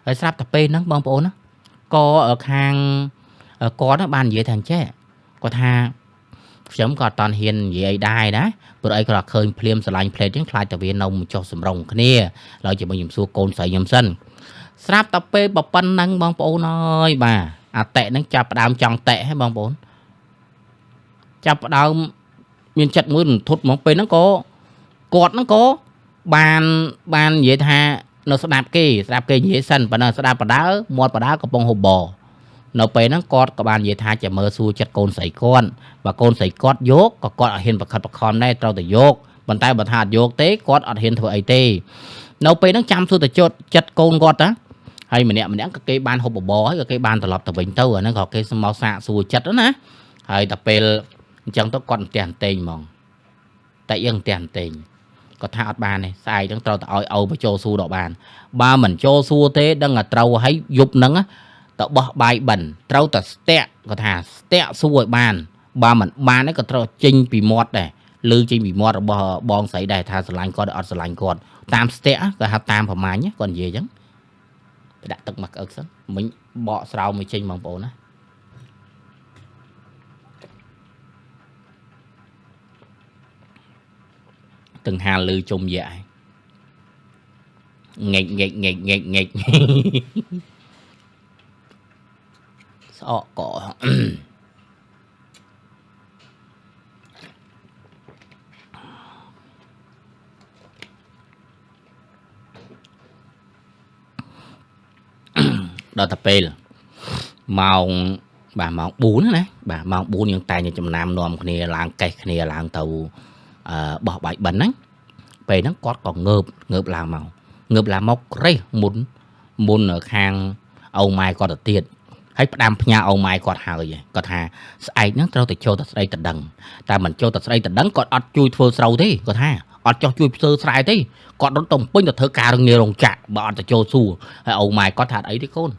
ហើយស្រាប់តែពេលហ្នឹងបងប្អូនណាក៏ខាងគាត់បាននិយាយថាអញ្ចេះគាត់ថាខ្ញុំក៏អត់តាន់ហ៊ាននិយាយអីដែរណាព្រោះអីគាត់ឃើញភ្លាមស្រឡាញ់ផ្លេតអញ្ចឹងខ្លាចតែវានៅចុះសម្រុងគ្នាឡើយជាមួយខ្ញុំសួរកូនស្រីខ្ញុំសិនស្រាប់តែពេលប៉ុណ្ណឹងបងប្អូនអើយបាទអាតេហ្នឹងចាប់ផ្ដើមចង់តេហ៎បងប្អូនចាប់ផ្ដើមមានចិត្តមួយរន្ធត់ហ្មងពេលហ្នឹងក៏គាត់ហ្នឹងក៏បាននិយាយថានៅស្ដាប់គេនិយាយសិនប៉ុន្តែស្ដាប់បដើមាត់បដើកំពុងហូបបនៅពេលហ្នឹងគាត់ក៏បាននិយាយថាจะមើលសួរចិត្តកូនស្រីគាត់បើកូនស្រីគាត់យកក៏គាត់អត់ហ៊ានប្រខិតប្រខំដែរត្រូវតែយកប៉ុន្តែបើថាអត់យកទេគាត់អត់ហ៊ានធ្វើអីទេនៅពេលហ្នឹងចាំសួរតែចិត្តកូនគាត់ណាហើយម្នាក់ក៏គេបានហូបបបរហើយក៏គេបានត្រឡប់ទៅវិញទៅអាហ្នឹងក៏គេមកសាកសួរចិត្តណាហើយតែពេលអញ្ចឹងទៅគាត់អន្ទះអន្ទែងហ្មងតែយើងអន្ទះអន្ទែងគាត់ថាអត់បានទេស្អែកហ្នឹងត្រូវតែឲ្យឪបញ្ចូលសួរដល់បានបើមិនចូលសួរទេដឹងតែត្រូវឲ្យយប់ហ្នឹងទៅបោះបាយបិណ្ឌត្រូវតែស្ទាក់គាត់ថាស្ទាក់សួរឲ្យបានបើមិនបានទេក៏ត្រូវចេញពីមាត់ដែរឮចេញពីមាត់របស់បងស្រីដែរថាស្រឡាញ់គាត់អត់ស្រឡាញ់គាត់តាមស្ទាក់គាត់ហៅតាមប្រមាញ់គាត់និយាយអញ្ចឹងទៅដាក់ទឹកមកក្អឹកសិនមិញបកស្រោមឲ្យចេញបងប្អូនណាទាំងហាលឺជុំយៈងែកងែកងែកងែកងែកស្អកកដល់តែពេលម៉ោងបាទម៉ោង4ណាបាទម៉ោង4យើងតែងចំណាំនាំគ្នាឡើងកេះគ្នាឡើងទៅបោះបាយបិណ្ឌហ្នឹងពេលហ្នឹងគាត់ក៏ងើបឡើងមកក្រេះមុនខាងឪម៉ែគាត់ទៅទៀតហើយផ្ដាំផ្ញើឪម៉ែគាត់ហើយគាត់ថាស្អែកហ្នឹងត្រូវតែចូលទៅស្ដីតដឹងតែមិនចូលទៅស្ដីតដឹងគាត់អត់ជួយធ្វើស្រូវទេគាត់ថាអត់ចោះជួយធ្វើស្រែទេគាត់រត់ទៅពេញទៅធ្វើការរងាររោងចក្របើអត់ទៅចូលសួរហើយឪម៉ែគាត់ថាអីទេកូន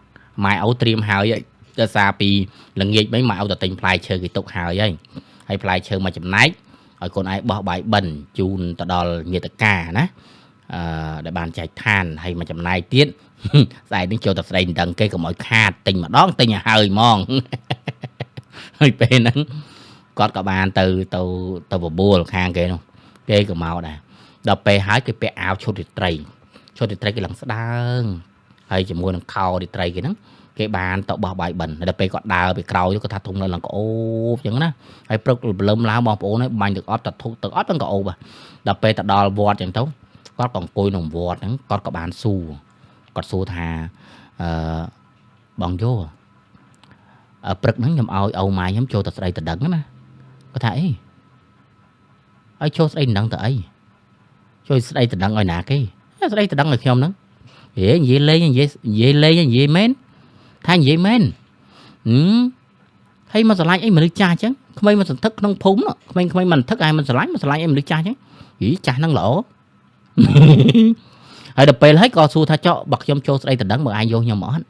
ម៉ែឪត្រៀមហើយដោយសារពីល្ងាចមិញម៉ែឪទៅទិញផ្លែឈើគេទុកហើយហើយផ្លែឈើមួយចំណែកឲ្យកូនឯងបោះបាយបិណ្ឌជូនទៅដល់ញាតិកាណាដែលបានចែកឋានហើយមួយចំណែកទៀតស្អែកនេះចូលតែស្ដីមិនដឹងគេកុំឲ្យខាតទិញម្ដងទិញឲ្យហើយហ្មងហើយពេលហ្នឹងគាត់ក៏បានទៅទៅទៅបបួលខាងគេនោះគេក៏មកដែរដល់ពេលហើយគេពាក់អាវឈុតរាត្រីគេឡើងស្ដើងហើយជាមួយនឹងខោរាត្រីគេហ្នឹងគេបានទៅបោះបាយបិណ្ឌដល់ពេលគាត់ដើរពីក្រោយគាត់ថាធំឡើងក្អូបអញ្ចឹងណាហើយព្រឹកព្រលឹមឡើងបងប្អូនហើយបាញ់ទឹកអត់ទៅធុកទឹកអត់ទាំងក្អូបដល់ពេលទៅដល់វត្តអញ្ចឹងទៅគាត់ក៏អង្គុយក្នុងវត្តហ្នឹងគាត់ក៏បានសួរគាត់សួរថាអឺបងយោព្រឹកហ្នឹងខ្ញុំឲ្យឪម៉ែខ្ញុំចូលទៅស្ដីតដឹងណាគាត់ថាអីឲ្យចូលស្ដីតដឹងទៅអីជួយស្ដីតដឹងឲ្យណាគេស្ដីតដឹងឲ្យខ្ញុំហ្នឹងហេនិយាយលេងនិយាយលេងនិយាយមែនថានិយាយមែនហើយមកស្រឡាញ់អីមនុស្សចាស់អញ្ចឹងក្មេងមកសន្ធឹកក្នុងភូមិក្មេងៗមិនសន្ធឹកហើយមិនស្រឡាញ់អីមនុស្សចាស់អញ្ចឹង យីចាស់ហ្នឹងល្អហើយដល់ពេលហើយក៏សួរថាចុះបើខ្ញុំចូលស្ដីតដឹងបើឯងយកខ្ញុំអត់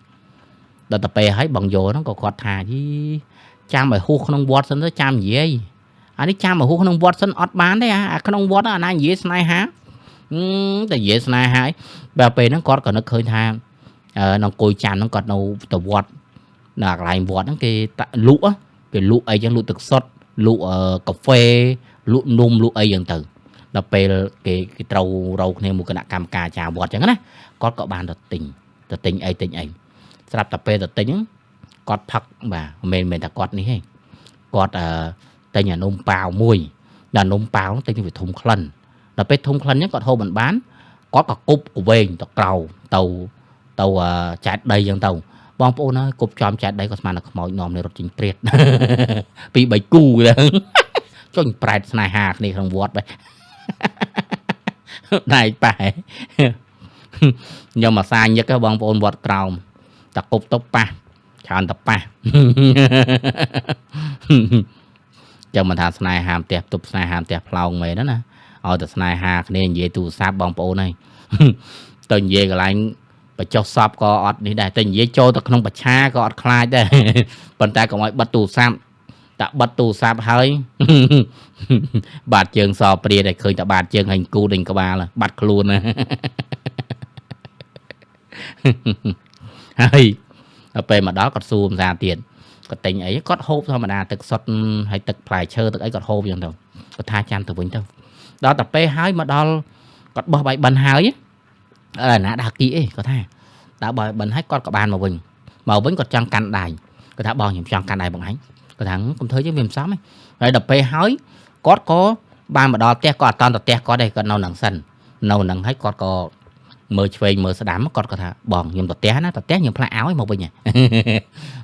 ដល់ទៅពេលហើយបងយោហ្នឹងក៏គាត់ថាយីចាំឲ្យហួសក្នុងវត្តសិនទៅចាំនិយាយអានេះចាំឲ្យហួសក្នុងវត្តសិនអត់បានទេអាក្នុងវត្តអាណានិយាយស្នេហាតែនិយាយស្នេហាហើយដល់ពេលហ្នឹងគាត់ក៏នឹកឃើញថានៅអង្គុយចាំហ្នឹងគាត់នៅទៅវត្តនៅកន្លែងវត្តហ្នឹងគេលក់គេលក់អីចឹងលក់ទឹកសុទ្ធលក់កាហ្វេលក់នំលក់អីចឹងទៅដល់ពេលគេគេត្រូវរោគ្នាមួយគណៈកម្មការចាវត្តចឹងណាគាត់ក៏បានទៅទិញអីទិញអីស្រាប់តែពេលទៅទិញហ្នឹងគាត់ផឹកបាទមិនមែនតែគាត់នេះទេគាត់ទិញអានំប៉ាវមួយដល់នំប៉ាវទិញវាធំក្លិនដល់ពេលធំក្លិនហ្នឹងគាត់ហូបមិនបានគាត់ក៏គប់កវែងទៅក្រៅទៅទៅចែកដីចឹងទៅបងប្អូនអើយគប់ចំចែកដីក៏ស្មានតែខ្មោចនាំនេះរត់ចេញព្រាតពី3គូហ្នឹងចុញប្រែតស្នេហាគ្នាក្នុងវត្តបែដៃប៉ែខ្ញុំអាសាញឹកបងប្អូនវត្តក្រោមតែគប់ទៅប៉ះច្រើនតែប៉ះចឹងមិនថាស្នេហាផ្ទះទប់ស្នេហាផ្ទះផ្លោងមែនណាឲ្យតែស្នេហាគ្នានិយាយទូរស័ព្ទបងប្អូនហើយទៅនិយាយកន្លែងបញ្ចុះសពក៏អត់នេះដែរតែនិយាយចូលទៅក្នុងបច្ឆាក៏អត់ខ្លាចដែរប៉ុន្តែកុំឲ្យបិទទូរស័ព្ទតែបិទទូរស័ព្ទហើយបាត់ជើងសព្រាដែលឃើញតែបាត់ជើងហើយគូដេញក្បាលបាត់ខ្លួនណាហើយដល់ពេលមកដល់គាត់សួរភាសាទៀតគាត់ទិញអីគាត់ហូបធម្មតាទឹកសុទ្ធហើយទឹកផ្លែឈើទឹកអីគាត់ហូបយ៉ាងទៅគាត់ថាចាំទៅវិញទៅដល់តែពេលហើយមកដល់គាត់បោះបាយបិណ្ឌហើយអើណាដើរគីអីគាត់ថាដើរបាយបិណ្ឌហើយគាត់ក៏បានមកវិញគាត់ចង់កាន់ដៃគាត់ថាបងខ្ញុំចង់កាន់ដៃបងឯងគាត់ថាកុំធ្វើចឹងវាមិនសមទេហើយដល់ពេលហើយគាត់ក៏បានមកដល់ផ្ទះគាត់អត់តទៅផ្ទះគាត់ទេគាត់នៅនឹងសិននៅនឹងហើយគាត់ក៏មើលឆ្វេងមើលស្ដាំគាត់ក៏ថាបងខ្ញុំទៅផ្ទះណាទៅផ្ទះខ្ញុំផ្លាក់ឲ្យមកវិញ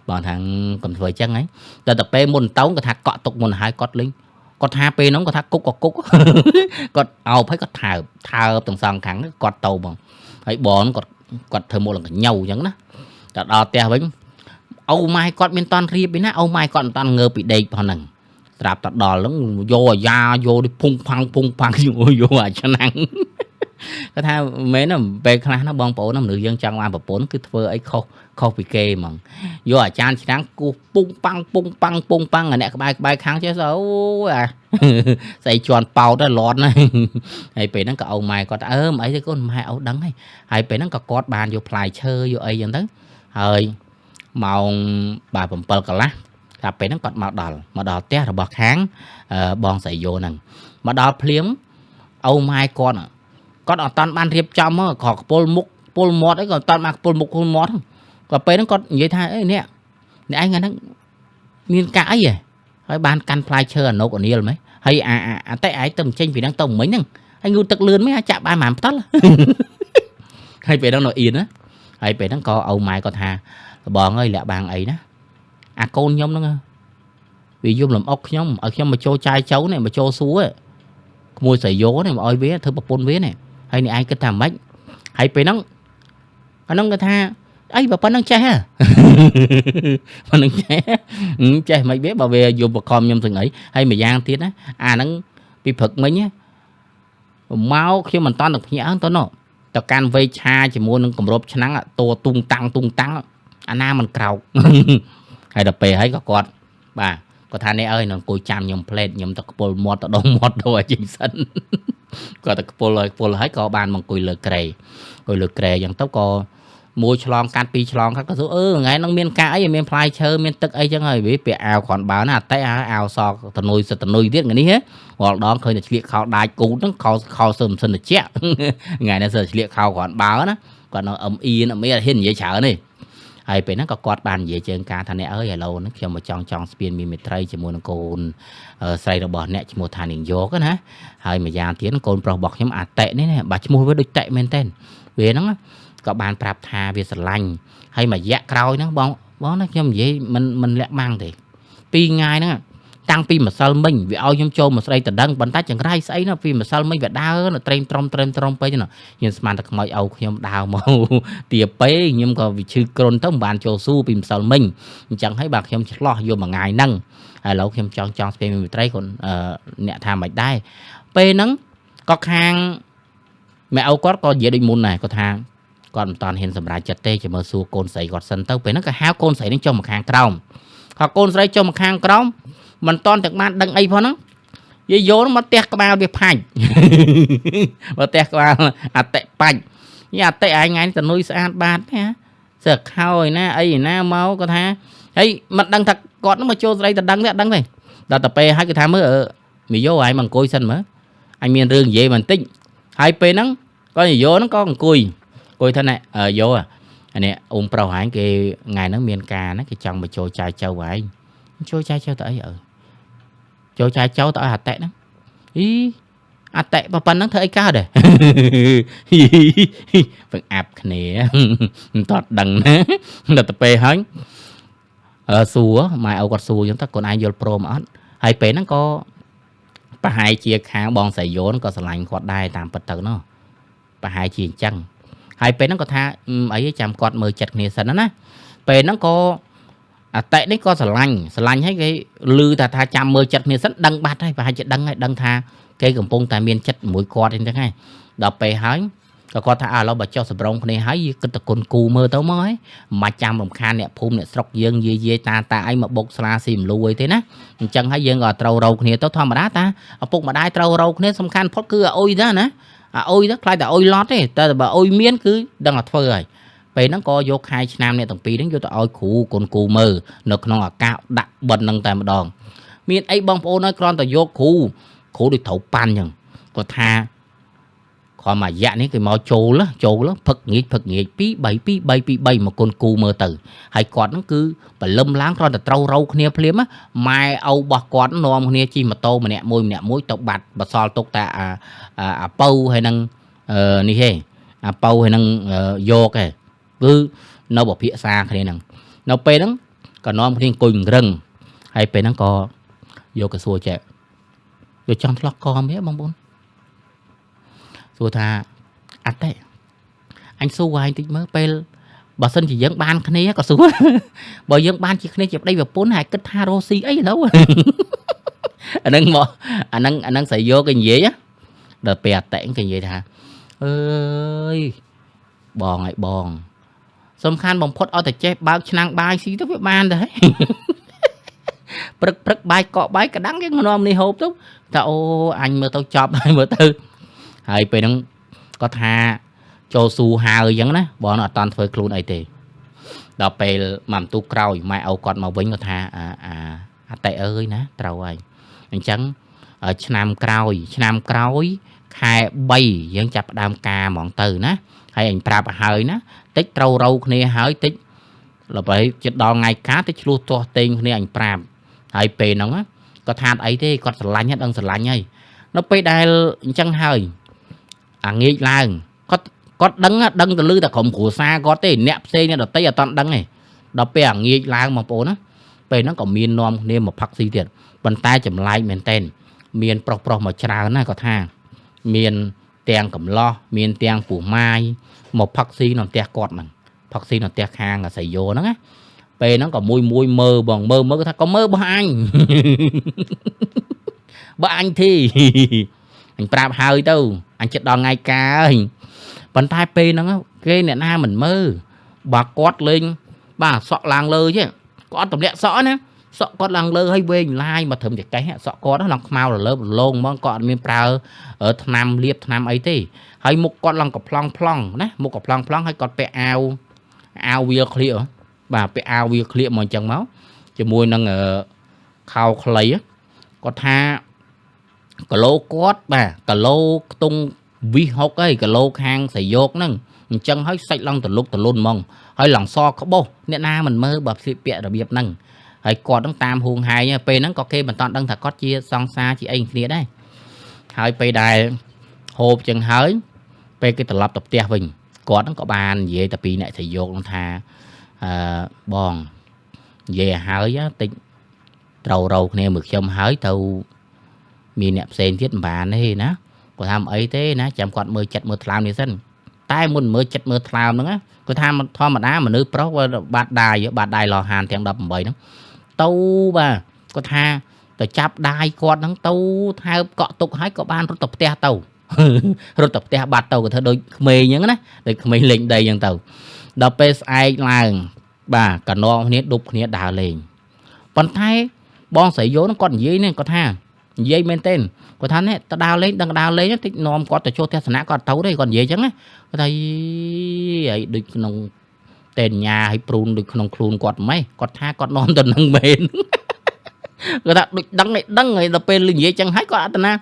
បងថាកុំធ្វើចឹងហីដល់ទៅពេលមុនតោងគាត់ថាកក់ទុកមុនហើយគាត់លេងគាត់ថាពេលហ្នឹងគាត់ថាគុកក៏គុកគាត់អោបហើយគាត់ថើបទាំងសងខាងគាត់ទៅបងហើយបងគាត់ធ្វើមកលងកញៅអញ្ចឹងណាតែដល់ផ្ទះវិញអូម៉ែគាត់មានតន់រៀបឯណាអូម៉ែគាត់មិនតន់ងើពីដេកផងហ្នឹងស្រាប់តែដល់ហ្នឹងយកអាយ៉ាយកនេះភុងផាំងភុងផាំងយកអាឆ្នាំងគាត់ថាមែនណាពេលខ្លះណាបងប្អូនណាមនុស្សយើងចង់បានប្រពន្ធគឺធ្វើអីខុសពីគេហ្មងយកអាចារ្យឆ្នាំងគោះពុងប៉ាំងពុងប៉ាំងពុងប៉ាំងអាអ្នកក្បែរខាងចេះអូអាស្អីជន់ប៉ោតហើយលាន់ណាហើយពេលហ្នឹងក៏អូម៉ែគាត់អឺមិនអីទេកូនម៉ែអូដឹងហើយហើយពេលហ្នឹងក៏គាត់បានយកផ្លែឈើយកអីចឹងទៅហើយម៉ោងបាទ7កន្លះថាពេលហ្នឹងគាត់មកដល់ផ្ទះរបស់ខាងបងស្រីយោហ្នឹងមកដល់ភ្លាមអូម៉ែគាត់គាត់អត់តាន់បានរៀបចំក៏ខ្ពុលមុខខ្ពុលមាត់អីក៏អត់តាន់បានខ្ពុលមុខខ្ពុលមាត់ក៏ពេលហ្នឹងគាត់និយាយថាអេអ្នកឯងថ្ងៃហ្នឹងមានកាក់អីហ៎ហើយបានកាន់ផ្លែឈើអាណុកអានីលហ្មងហើយអាអាតិឯងទៅចេញពីហ្នឹងទៅមិញហ្នឹងហើយងូទឹកលឿនមិនចាក់បានប៉ុន្មានផ្តិលហើយពេលហ្នឹងនៅអៀនណាហើយពេលហ្នឹងក៏ឪម៉ែគាត់ថាបងអើយលាក់បាំងអីណាអាកូនខ្ញុំហ្នឹងវាយំលំអុកខ្ញុំឲ្យខ្ញុំមកចូលចាយចៅនេះមកចូលសួរក្មួយស្រីយោនេះមកឲ្យវាធ្វើប្រពន្ធវានេះហើយនេះឯងគិតថាម៉េចហើយពេលហ្នឹងអាហ្នឹងគាត់ថាអីបើប៉ុណ្្នឹងចេះហ៎ប៉ុណ្្នឹងចេះចេះមិនវាបើវាយំបខំខ្ញុំទាំងអីហើយមួយយ៉ាងទៀតណាអាហ្នឹងពីព្រឹកមិញមកខ្ញុំមិនតាន់ទៅភ្ញាក់ហ្នឹងទៅណោះទៅកាន់វេឆាជាមួយនឹងគម្របឆ្នាំងតួទុងតាំងទុងតាំងអាណាមិនក្រោកហើយដល់ពេលហើយក៏គាត់បាទគាត់ថានេះអើយនឹងអង្គុយចាំខ្ញុំផ្លេតខ្ញុំទៅខ្ពុលមាត់ទៅដុំមាត់ទៅឲ្យចេញសិនគាត់ទៅខ្ពុលហើយខ្ពុលហើយក៏បានមកអង្គុយលើក្រែអង្គុយលើក្រែអញ្ចឹងទៅក៏មួយឆ្លងកាត់ពីរឆ្លងកាត់ក៏សួរអឺថ្ងៃហ្នឹងមានកាក់អីមានផ្លែឈើមានទឹកអីចឹងហើយវាពាក់អាវគ្រាន់បើណាអតិអាវសតនុយសិតនុយទៀតថ្ងៃនេះរាល់ដងឃើញតែឆ្លៀកខោដាច់គូតហ្នឹងខោសើមិនសិនតិចថ្ងៃនេះសើឆ្លៀកខោគ្រាន់បើណាគាត់នៅអឹមអៀនអឹមអៀនហ៊ាននិយាយច្រើនទេហើយពេលហ្នឹងក៏គាត់បាននិយាយជើងការថាអ្នកអើយឥឡូវហ្នឹងខ្ញុំមកចង់ស្ពានមានមេត្រីជាមួយនឹងកូនស្រីរបស់អ្នកឈ្មោះថានាងយកណាហើយម្យ៉ាងទៀតកូនប្រុសរបស់ខ្ញុំអាតិនេះបាទឈ្មោះវាដូចតិមែនទែនវាហ្នឹងក៏បានប្រាប់ថាវាស្រឡាញ់ហើយមួយរយៈក្រោយហ្នឹងបងណាខ្ញុំនិយាយមិនលាក់បាំងទេពីរថ្ងៃហ្នឹងតាំងពីម្សិលមិញវាឲ្យខ្ញុំចូលមកស្រីតដឹងប៉ុន្តែចង្រៃស្អីណាពីម្សិលមិញវាដើរនៅត្រេមត្រំពេកណាខ្ញុំស្មានតែខ្មោចឲ្យខ្ញុំដើរមកទាពេខ្ញុំក៏វាឈឺគ្រុនទៅមិនបានចូលស៊ូពីម្សិលមិញអញ្ចឹងហើយបាទខ្ញុំឆ្លោះយកមួយថ្ងៃហ្នឹងហើយឥឡូវខ្ញុំចង់ស្ពានមេត្រីគាត់អ្នកថាមិនដែរពេលហ្នឹង ក៏ខាងម៉ែឪគាត់ក៏និយាយដូចមុនដែរគាត់ថាគាត់មិនតាន់ហ៊ានសម្រេចចិត្តទេចាំមើលសួរកូនស្រីគាត់សិនទៅពេលហ្នឹងក៏ហៅកូនស្រីនឹងចុះមកខាងក្រោមក៏កូនស្រីចុះមកខាងក្រោមមិនតាន់ទាំងបានដឹងអីផងហ្នឹងយាយយោមកផ្ទះក្បាលវាផាច់មកផ្ទះក្បាលអតិបាច់យីអតិឯងថ្ងៃនេះតនុយស្អាតបាតណាសើខោឯណាអីឯណាមកគាត់ថាហើយមិនដឹងថាគាត់នឹងមកចូលស្រីទៅដឹងទេអត់ដឹងទេដល់ទៅពេលហើយគេថាមើលមីយោឯងមកអង្គុយសិនមើលអញមានរឿងនិយាយបន្តិចហើយពេលហ្នឹងក៏មីយោហ្នឹងក៏អង្គុយអង្គុយថាណែយោអានេះអ៊ំប្រុសឯងគេថ្ងៃហ្នឹងមានការណាគេចង់មកចូលចៅចៅឯងចូលចៅចៅទៅអីអើចូលចៅចៅទៅឲ្យអតិហ្នឹងអីអតិប៉ុណ្ណឹងធ្វើអីកើតដែរពឹងអាប់គ្នាមិនតដឹងណាដល់ទៅពេលហើយសួរម៉ែឪគាត់សួរខ្ញុំថាកូនឯងយល់ព្រមអត់ហើយពេលហ្នឹងក៏ប្រហែលជាខាងបងស្រីយោនក៏ស្រឡាញ់គាត់ដែរតាមពិតទៅណោះប្រហែលជាអញ្ចឹងហើយពេលហ្នឹងក៏ថាអីចាំគាត់មើលចិត្តគ្នាសិនណាពេលហ្នឹងក៏អតិនេះក៏ស្រឡាញ់ស្រឡាញ់ហើយគេឮថាចាំមើលចិត្តគ្នាសិនដឹងបាត់ហើយប្រហែលជាដឹងហើយដឹងថាគេកំពុងតែមានចិត្តមួយគាត់អញ្ចឹងហើយដល់ពេលហើយក៏គាត់ថាឥឡូវបើចុះសម្រងគ្នាហើយគិតតែគុណគូមើលទៅមកហើយមិនចាំរំខានអ្នកភូមិអ្នកស្រុកយើងយាយយាយតាតាអីមកបុកស្លាស៊ីមលូអីទេណាអញ្ចឹងហើយយើងក៏ត្រូវរោគ្នាទៅធម្មតាតាឪពុកម្ដាយត្រូវរោគ្នាសំខាន់ផុតគឺអុយតាណាអុយទៅខ្លាចតែអុយឡត់ទេតែបើអុយមានគឺដឹងតែធ្វើហើយពេលហ្នឹងក៏យកខែឆ្នាំអ្នកទាំងពីរហ្នឹងយកទៅឲ្យគ្រូគុណគូមើលនៅក្នុងឱកាសដាក់បិណ្ឌហ្នឹងតែម្ដងមានអីបងប្អូនហើយគ្រាន់តែយកគ្រូគ្រូដូចត្រូវប៉ាន់អញ្ចឹងគាត់ថាគ្រាន់មួយរយៈនេះគេមកចូលចូលផឹកងាកផឹកងាក2 3 2 3 2 3មកគុណគូមើលទៅហើយគាត់ហ្នឹងគឺបលឹមឡើងគ្រាន់តែត្រូវរោគ្នាភ្លាមម៉ែឪរបស់គាត់នាំគ្នាជិះម៉ូតូម្នាក់មួយម្នាក់មួយទៅបាត់បសល់ទុកតែអាពៅហើយនឹងនេះទេអាពៅហើយនឹងយកទេគឺនៅពភាសាគ្នាហ្នឹងនៅពេលហ្នឹងក៏នាំគ្នាអង្គុយរឹងហើយពេលហ្នឹងក៏យកកសួរចែកយកចង់ឆ្លោះកមទេបងប្អូនសួរថាអតិអញសួរឯងតិចមើលពេលបើសិនជាយើងបានគ្នាក៏សួរបើយើងបានជាគ្នាជាប្តីប្រពន្ធហើយគិតថារស់ស៊ីអីឥឡូវអាហ្នឹងមកអាហ្នឹងអាហ្នឹងស្រីយកគេនិយាយដល់ពេលអតិគេនិយាយថាអើយបងឲ្យបងសំខាន់បំផុតឲ្យតែចេះបើកឆ្នាំងបាយស៊ីទៅវាបានដែរព្រឹកព្រឹកបាយកក់បាយកដាំងគេនាំនេះហូបទៅថាអូអញមើលទៅចប់ហើយមើលទៅហើយពេលហ្នឹងគាត់ថាចូលស៊ូហើយអញ្ចឹងណាបងអត់តាន់ធ្វើខ្លួនអីទេដល់ពេលមួយបន្ទូក្រោយម៉ែឪគាត់មកវិញគាត់ថាអាអតិអើយណាត្រូវហើយអញ្ចឹងឆ្នាំក្រោយឆ្នាំក្រោយខែ3យើងចាប់ផ្ដើមការហ្មងទៅណាហើយអញប្រាប់ឲ្យហើយណាតិចត្រូវរោគ្នាហើយតិចដល់ពេលជិតដល់ថ្ងៃការតិចឆ្លោះទាស់ទែងគ្នាអញប្រាប់ហើយពេលហ្នឹងគាត់ថាអីទេគាត់ស្រឡាញ់ដឹងស្រឡាញ់ហើយនៅពេលដែលអញ្ចឹងហើយអាងាកឡើងគាត់ដឹងដឹងទៅលឺតែក្រុមគ្រួសារគាត់ទេអ្នកផ្សេងអ្នកដតីអត់តដឹងទេដល់ពេលអាងាកឡើងបងប្អូនណាពេលហ្នឹងក៏មាននាំគ្នាមកផឹកស៊ីទៀតប៉ុន្តែចម្លែកមែនទែនមានប្រុសប្រុសមកច្រើនណាគាត់ថាមានទាំងកំឡោះមានទាំងពោះម៉ាយមកផឹកស៊ីនៅផ្ទះគាត់ហ្នឹងផឹកស៊ីនៅផ្ទះខាងអាស័យយោហ្នឹងណាពេលហ្នឹងក៏មួយមួយមើលបងមើលមើលគាត់ថាក៏មើលរបស់អញបើអញធីអញប្រាប់ហើយទៅអញចិត្តដល់ថ្ងៃការហើយប៉ុន្តែពេលហ្នឹងគេអ្នកណាមិនមើលបើគាត់លេងបាទសក់ឡើងលើទេគាត់អត់ទម្លាក់សក់ណាសក់គាត់ឡើងលើហើយវែងឡាយមកត្រឹមចកេះសក់គាត់ឡើងខ្មៅរលើបរលោងហ្មងគាត់អត់មានប្រើថ្នាំលាបថ្នាំអីទេហើយមុខគាត់ឡើងកំប្លង់ប្លង់ណាមុខកំប្លង់ប្លង់ហើយគាត់ពាក់អាវអាវវាលក្លៀកបាទពាក់អាវវាលក្លៀកមកអញ្ចឹងមកជាមួយនឹងខោខ្លីគាត់ថាគីឡូគាត់បាទគីឡូខ្ទង់វិហុកហើយគីឡូខាងសយោកហ្នឹងអញ្ចឹងហើយសាច់ឡើងតលុកតលុនហ្មងហើយឡើងសក្បុសអ្នកណាមិនមើលបើស្លៀកពាក់របៀបហ្នឹងហើយគាត់ហ្នឹងតាមហួងហែងពេលហ្នឹងក៏គេមិនតាន់ដឹងថាគាត់ជាសង្សារជាអីគ្នាដែរហើយពេលដែលហូបចឹងហើយពេលគេត្រឡប់ទៅផ្ទះវិញគាត់ហ្នឹងក៏បាននិយាយទៅពីអ្នកសយោកហ្នឹងថាអឺបងនិយាយឲ្យហើយតិចត្រូវរោគ្នាមួយខ្ញុំហើយទៅមានអ្នកផ្សេងទៀតមិនបានទេណាគាត់ថាមិនអីទេណាចាំគាត់មើលចិត្តមើលថ្លើមនេះសិនតែមុនមើលចិត្តមើលថ្លើមហ្នឹងគាត់ថាធម្មតាមនុស្សប្រុសបាត់ដាយបាត់ដាយលោហានទាំង18ហ្នឹងទៅបាទគាត់ថាទៅចាប់ដាយគាត់ហ្នឹងទៅថើបកក់ទុកហើយក៏បានរត់ទៅផ្ទះទៅ រត់ទៅផ្ទះបាត់ទៅក៏ធ្វើដូចក្មេងអញ្ចឹងណាដូចក្មេងលេងដីអញ្ចឹងទៅដល់ពេលស្អែកឡើងបាទកណងគ្នាដប់គ្នាដើរលេងប៉ុន្តែបងស្រីយោនឹងគាត់និយាយនេះគាត់ថានិយាយមែនទែនគាត់ថានេះទៅដើរលេងដឹងដើរលេងតិចនាំគាត់ទៅចូលទស្សនៈគាត់ទៅទេគាត់និយាយអញ្ចឹងណាគាត់ថាអីដូចក្នុងតែញ៉ាឲ្យព្រូនដូចក្នុងខ្លួនគាត់ម៉េះគាត់ថាគាត់នាំទៅនឹងមែនគាត់ថាដូចដឹងឯដឹងហើយដល់ពេលនិយាយចឹងហើយគាត់អត់ណា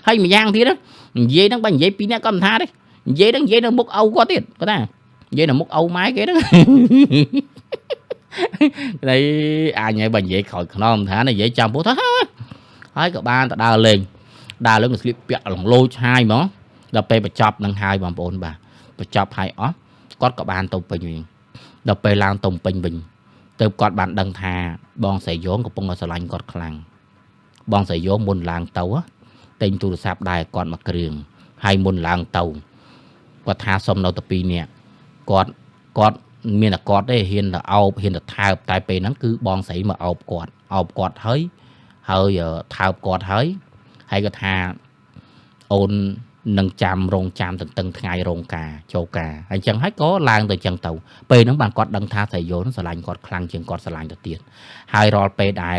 ហើយម្យ៉ាងទៀតនិយាយហ្នឹងបើនិយាយពីរនាក់គាត់មិនថាទេនិយាយហ្នឹងនិយាយនៅមុខឪគាត់ទៀតគាត់ថានិយាយនៅមុខឪម៉ែគេហ្នឹងតែអញហើយបើនិយាយក្រោយខ្នងថានិយាយចាំពោះថាហើយក៏បានទៅដើរលេងដើរលេងស្លៀកពាក់លងលោឆាយហ្មងដល់ពេលបញ្ចប់នឹងហើយបងប្អូនបាទបញ្ចប់ហើយអស់គាត់ក៏បានទៅពេញវិញដល់ពេលឡើងទៅពេញវិញទៅគាត់បានដឹងថាបងស្រីយោងកំពុងតែស្រឡាញ់គាត់ខ្លាំងបងស្រីយោងមុនឡើងទៅទិញទូរស័ព្ទដែរគាត់មកគ្រឿងហើយមុនឡើងទៅគាត់ថាសុំនៅតែ2នាក់គាត់មានតែគាត់ទេហ៊ានទៅអោបហ៊ានទៅថើបតែពេលហ្នឹងគឺបងស្រីមកអោបគាត់អោបគាត់ហើយហើយថើបគាត់ហើយហើយគាត់ថាអូននឹងចាំរងចាំតន្ទឹងថ្ងៃរោងការចូលការអញ្ចឹងហើយក៏ឡើងទៅអញ្ចឹងទៅពេលហ្នឹងបានគាត់ដឹងថាស្រីយោនស្រឡាញ់គាត់ខ្លាំងជាងគាត់ស្រឡាញ់ទៅទៀតហើយរាល់ពេលដែល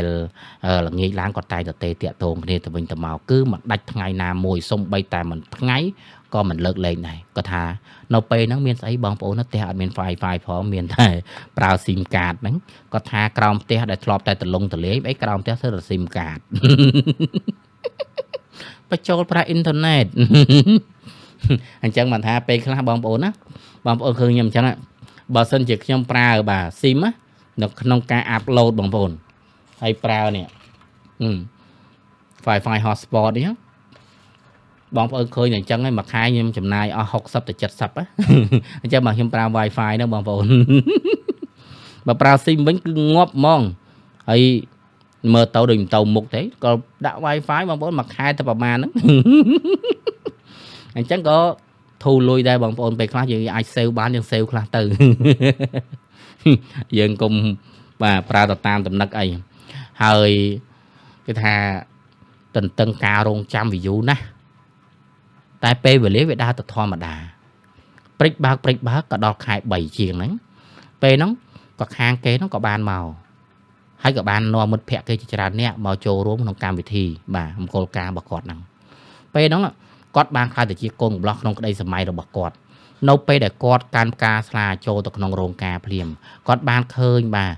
ល្ងាចឡើងគាត់តែងតែទេតាក់ទងគ្នាទៅវិញទៅមកគឺមិនដាច់ថ្ងៃណាមួយសំបីតែមិនថ្ងៃក៏មិនលើកលែងដែរគាត់ថានៅពេលហ្នឹងមានស្អីបងប្អូនផ្ទះអត់មាន Wi-Fi ផងមានតែប្រើ SIM card ហ្នឹងគាត់ថាក្រោមផ្ទះដែលធ្លាប់តែទលងទលាយអីក្រោមផ្ទះធ្វើតែ SIM card បញ្ចូលប្រាក់អ៊ីនធឺណិតអញ្ចឹងបានថាពេលខ្លះបងប្អូនណាបងប្អូនឃើញខ្ញុំអញ្ចឹងបើសិនជាខ្ញុំប្រើបាទ SIM នៅក្នុងការ upload បងប្អូនហើយប្រើនេះ Wi-Fi hotspot នេះបងប្អូនឃើញអញ្ចឹងហើយមួយខែខ្ញុំចំណាយអស់60ទៅ70ណាអញ្ចឹងបើខ្ញុំប្រើ Wi-Fi ហ្នឹងបងប្អូនបើប្រើ SIM វិញគឺងាប់ហ្មងហើយមើលទៅដូចមិនទៅមុខទេក៏ដាក់ Wi-Fi បងប្អូនមួយខែទៅប្រហែលហ្នឹងអញ្ចឹងក៏ធូរលុយដែរបងប្អូនពេលខ្លះយើងអាច save បានយើង save ខ្លះទៅយើងកុំបាទប្រើទៅតាមដំណឹកអីហើយគេថាតន្ទឹងការរងចាំ view ណាស់តែពេលវេលាវាដើរទៅធម្មតាព្រិចបើកព្រិចបើកក៏ដល់ខែ3ជាងហ្នឹងពេលហ្នឹងក៏ខាងគេហ្នឹងក៏បានមកហើយក៏បាននាំមិត្តភ័ក្តិគេជាច្រើនអ្នកមកចូលរួមក្នុងកម្មវិធីបាទមង្គលការរបស់គាត់ហ្នឹងពេលហ្នឹងគាត់បានក្លាយទៅជាកូនកំលោះក្នុងក្តីសម័យរបស់គាត់នៅពេលដែលគាត់កាន់ផ្កាស្លាចូលទៅក្នុងរោងការភ្លាមគាត់បានឃើញបាទ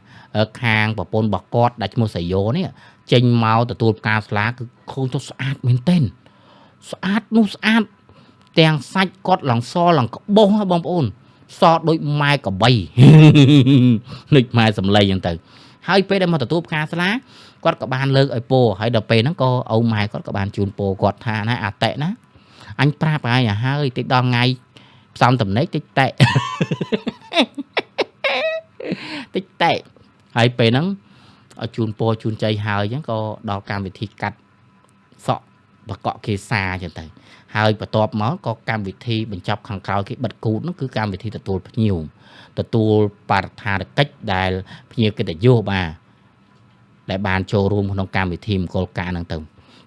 ខាងប្រពន្ធរបស់គាត់ដែលឈ្មោះសយោនេះចេញមកទទួលផ្កាស្លាគឺឃើញទៅស្អាតមែនទែនស្អាតនោះស្អាតទាំងសាច់គាត់ឡើងសឡើងក្បោះបងប្អូនសដូចម៉ែកបីដូចម៉ែសំឡីអញ្ចឹងទៅហើយពេលដែលមកទទួលផ្កាស្លាគាត់ក៏បានលើកឲ្យពោហើយដល់ពេលហ្នឹងក៏ឪម៉ែគាត់ក៏បានជូនពោគាត់ថាណាអតិណាអញប្រាប់ហើយឲ្យហើយតិចដល់ថ្ងៃផ្សំតំណែកតិចតែតិចតែហើយពេលហ្នឹងឲ្យជូនពោជូនជ័យហើយអញ្ចឹងក៏ដល់កម្មវិធីកាត់សក់បកកគេសាអញ្ចឹងទៅហើយបន្ទាប់មកក៏កម្មវិធីបញ្ចប់ខាងក្រោយគេបិទគូតនោះគឺកម្មវិធីទទួលភ្ញៀវទទួលបរិស្ថានកិច្ចដែលភ្ញៀវកិត្តិយសបាទដែលបានចូលរួមក្នុងកម្មវិធីមង្គលការហ្នឹងទៅ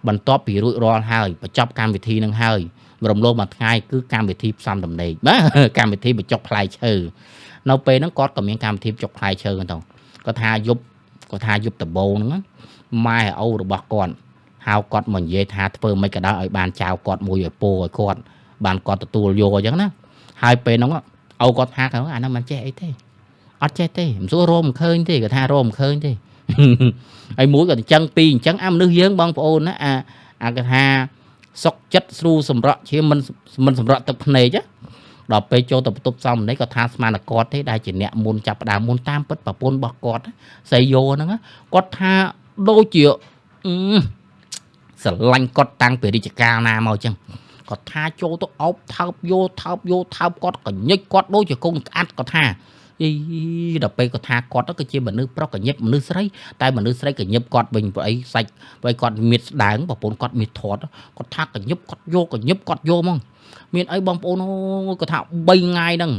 បន្ទាប់ពីរួចរាល់ហើយបញ្ចប់កម្មវិធីហ្នឹងហើយរំលងមួយថ្ងៃគឺកម្មវិធីផ្សំដំណេកបាទកម្មវិធីបញ្ចុកផ្លែឈើនៅពេលហ្នឹងគាត់ក៏មានកម្មវិធីបញ្ចុកផ្លែឈើហ្នឹងទៅគាត់ថាយប់គាត់ថាយប់ដំបូងហ្នឹងម៉ែឪរបស់គាត់ហៅគាត់មកនិយាយថាធ្វើមិនក៏ដោយឲ្យបានចៅគាត់មួយឲ្យពោឲ្យគាត់បានគាត់ទទួលយកអញ្ចឹងណាហើយពេលហ្នឹងឪគាត់ថាអាហ្នឹងមិនចេះអីទេអត់ចេះទេមិនសួររមមិនឃើញទេគាត់ថារមមិនឃើញទេហើយមួយក៏អញ្ចឹងពីរអញ្ចឹងអាមនុស្សយើងបងប្អូនណាអាគាត់ថាសុកចិត្តស្រួលសម្រក់ជាមិនសម្រក់ទឹកភ្នែកដល់ពេលចូលទៅបន្ទប់សំនេះគាត់ថាស្មានតែគាត់ទេដែលជាអ្នកមុនចាប់ផ្ដើមមុនតាមពិតប្រពន្ធរបស់គាត់សៃយោហ្នឹងគាត់ថាដូចជាស្រឡាញ់គាត់តាំងពីរាជការណាមកអញ្ចឹងគាត់ថាចូលទៅអោបថើបយោថើបយោថើបគាត់កញិចគាត់ដូចជាកូនក្អាត់គាត់ថាអីដល់ពេលគាត់ថាគាត់ទៅគឺជាមនុស្សប្រុសកញិបមនុស្សស្រីតែមនុស្សស្រីកញិបគាត់វិញព្រោះអីសាច់ព្រោះគាត់មានស្ដើងប្រពន្ធគាត់មានធាត់គាត់ថាកញិបគាត់យកកញិបគាត់យកហ្មងមានអីបងប្អូនអូគាត់ថា3ថ្ងៃហ្នឹង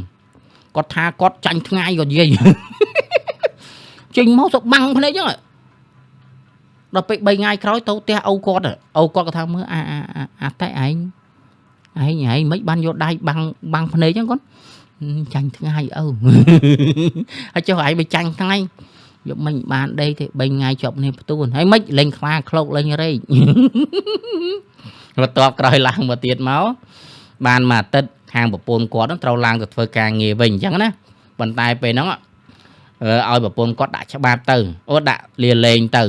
គាត់ថាគាត់ចាញ់ថ្ងៃគាត់និយាយចេញមកទៅបាំងភ្នែកចឹងដល់ពេល3ថ្ងៃក្រោយទៅផ្ទះឪគាត់ឪគាត់គាត់ថាមើលអាអាតែឯង ឯងមិនបានយកដៃបាំងបាំងភ្នែកហ្នឹងគាត់ចាញ់ថ្ងៃឪហើយចុះឯងបើចាញ់ថ្ងៃយកមិនបានដេកទេ3ថ្ងៃជាប់គ្នាផ្ទួនហើយមិនលេងខ្លាឃ្លោកលេងរែកបន្ទាប់ក្រោយឡើងមកទៀតមកបានមួយអាទិត្យខាងប្រពន្ធគាត់នឹងត្រូវឡើងទៅធ្វើការងារវិញអញ្ចឹងណាប៉ុន្តែពេលហ្នឹងឲ្យប្រពន្ធគាត់ដាក់ច្បាប់ទៅអូដាក់លាលែងទៅ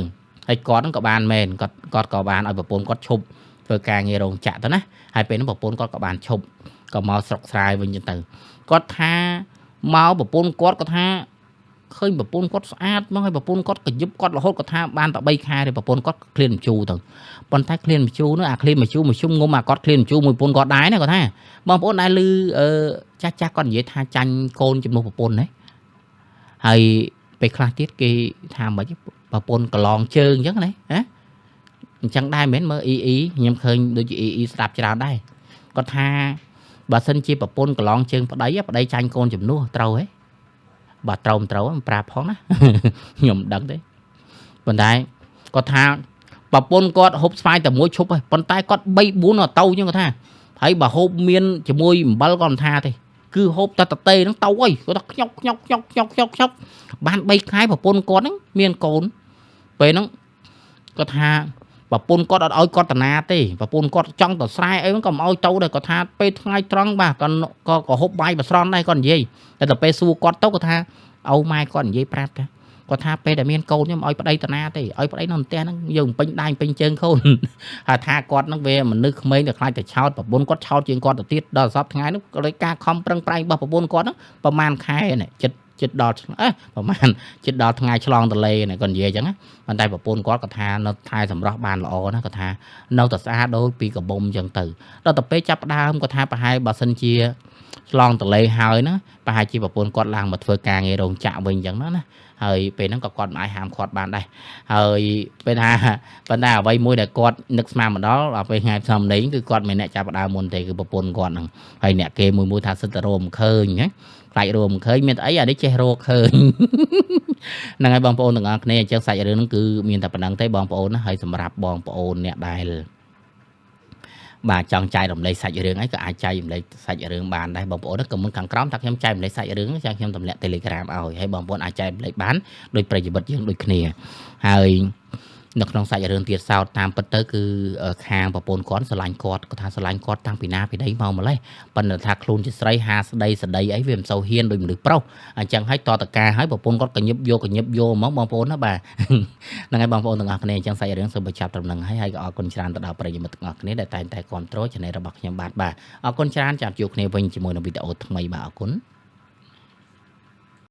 ហើយគាត់ហ្នឹងក៏បានមែនគាត់ក៏បានឲ្យប្រពន្ធគាត់ឈប់ធ្វើការងាររោងចក្រទៅណាហើយពេលហ្នឹងប្រពន្ធគាត់ក៏បានឈប់ក៏មកស្រុកស្រែវិញចឹងទៅគាត់ថាមកប្រពន្ធគាត់គាត់ថាឃើញប្រពន្ធគាត់ស្អាតមកហើយប្រពន្ធគាត់កយឹបគាត់រហូតគាត់ថាបានតែ3ខែទេប្រពន្ធគាត់ឃ្លានម្ជូរទៅប៉ុន្តែឃ្លានម្ជូរនោះអាឃ្លានម្ជូរមួយជុំងុំអាគាត់ឃ្លានម្ជូរមួយប្រពន្ធគាត់ដែរណាគាត់ថាបងប្អូនដែរឮចាស់ចាស់គាត់និយាយថាចាញ់កូនជំនួសប្រពន្ធណាហើយពេលខ្លះទៀតគេថាមិនប្រពន្ធកន្លងជើងអញ្ចឹងណាហ៎អញ្ចឹងដែរមែនមើលអ៊ីអ៊ីខ្ញុំឃើញដូចជាអ៊ីអ៊ីស្ដាប់ច្រើនដែរគាត់ថាបើសិនជាប្រពន្ធកន្លងជើងប្តីប្តីចាញ់កូនជំនួសត្រូវហ៎បើត្រូវមិនត្រូវមិនប្រាប់ផងណាខ្ញុំមិនដឹងទេប៉ុន្តែគាត់ថាប្រពន្ធគាត់ហូបស្វាយតែមួយឈប់ហើយប៉ុន្តែគាត់3 4អត់ទៅអញ្ចឹងគាត់ថាហើយបើហូបមានជាមួយអំបិលគាត់មិនថាទេគឺហូបតែតេហ្នឹងទៅហើយគាត់ថាខ្ញុកខ្ញុកខ្ញុកខ្ញុកខ្ញុកខ្ញុកបាន3ខែប្រពន្ធគាត់ហ្នឹងមានកូនពេលហ្នឹងគាត់ថាប្រពន្ធគាត់អត់ឲ្យគាត់តាណាទេប្រពន្ធគាត់ចង់ទៅស្រែអីហ្នឹងក៏មិនឲ្យទៅដែរគាត់ថាពេលថ្ងៃត្រង់បាទក៏ក៏ហូបបាយប្រស្រន់ដែរគាត់និយាយតែទៅពេលសួរគាត់ទៅគាត់ថាឪម៉ែគាត់និយាយប្រាប់ថាគាត់ថាពេលដែលមានកូនខ្ញុំឲ្យប្តីតាណាទេឲ្យប្តីនៅផ្ទះហ្នឹងយើងពេញដៃពេញជើងកូនហើយថាគាត់ហ្នឹងវាមនុស្សក្មេងតែខ្លាចតែឆោតប្រពន្ធគាត់ឆោតជាងគាត់ទៅទៀតដល់សប្តាហ៍ថ្ងៃនោះក៏ដោយការខំប្រឹងប្រែងរបស់ប្រពន្ធគាត់ហ្នឹងប្រហែលខែនេះចិត្តចិត្តដល់ប្រហែលចិត្តដល់ថ្ងៃឆ្លងទលេនេះគាត់និយាយអញ្ចឹងណាប៉ុន្តែប្រពន្ធគាត់គាត់ថានៅថែសម្រស់បានល្អណាគាត់ថានៅតែស្អាតដូចពីកបុំអញ្ចឹងទៅដល់ទៅពេលចាប់ដើមគាត់ថាប្រហែលបើសិនជាឆ្លងទលេហើយណាប្រហែលជាប្រពន្ធគាត់ឡើងមកធ្វើការងាររោងចក្រវិញអញ្ចឹងណាហើយពេលហ្នឹងក៏គាត់មិនអាចហាមឃាត់បានដែរហើយពេលថាប៉ុន្តែអ្វីមួយដែលគាត់នឹកស្មានមកដល់ពេលថ្ងៃផ្សំនេះគឺគាត់មិនអ្នកចាប់ដើមមុនទេគឺប្រពន្ធគាត់ហ្នឹងហើយអ្នកគេមួយមួយថាសិតតែរមឃើញណាខ្លាចរមឃើញមានអីអានេះចេះរកឃើញហ្នឹងហើយបងប្អូនទាំងអស់គ្នាអញ្ចឹងសាច់រឿងហ្នឹងគឺមានតែប៉ុណ្្នឹងទេបងប្អូនណាហើយសម្រាប់បងប្អូនអ្នកដែលបាទចង់ចែករំលែកសាច់រឿងអីក៏អាចចែករំលែកសាច់រឿងបានដែរបងប្អូនក៏មុនខាងក្រោមថាខ្ញុំចែករំលែកសាច់រឿងចាខ្ញុំទម្លាក់ Telegram ឲ្យហើយបងប្អូនអាចចែករំលែកបានដោយប្រិយមិត្តយើងដូចគ្នាហើយនៅក្នុងសាច់រឿងទៀតសោតតាមពិតទៅគឺខាងប្រពន្ធគាត់ស្រឡាញ់គាត់គាត់ថាស្រឡាញ់គាត់តាំងពីណាពីដីមកម្លេះប៉ុន្តែថាខ្លួនជាស្រីហាស្ដីស្ដីអីវាមិនសូវហ៊ានដូចមនុស្សប្រុសអញ្ចឹងហើយតតការហើយប្រពន្ធគាត់កញឹបយកកញឹបយកហ្មងបងប្អូនណាបាទហ្នឹងហើយបងប្អូនទាំងអស់គ្នាអញ្ចឹងសាច់រឿងសូមបញ្ចប់ត្រឹមហ្នឹងហើយហើយក៏អរគុណច្រើនទៅដល់ប្រិយមិត្តទាំងអស់គ្នាដែលតែងតែគាំទ្រ Channel របស់ខ្ញុំបាទបាទអរគុណច្រើនចាំជួបគ្នាវិញជាមួយនឹងវីដេអូថ្មីបាទអរគុណ។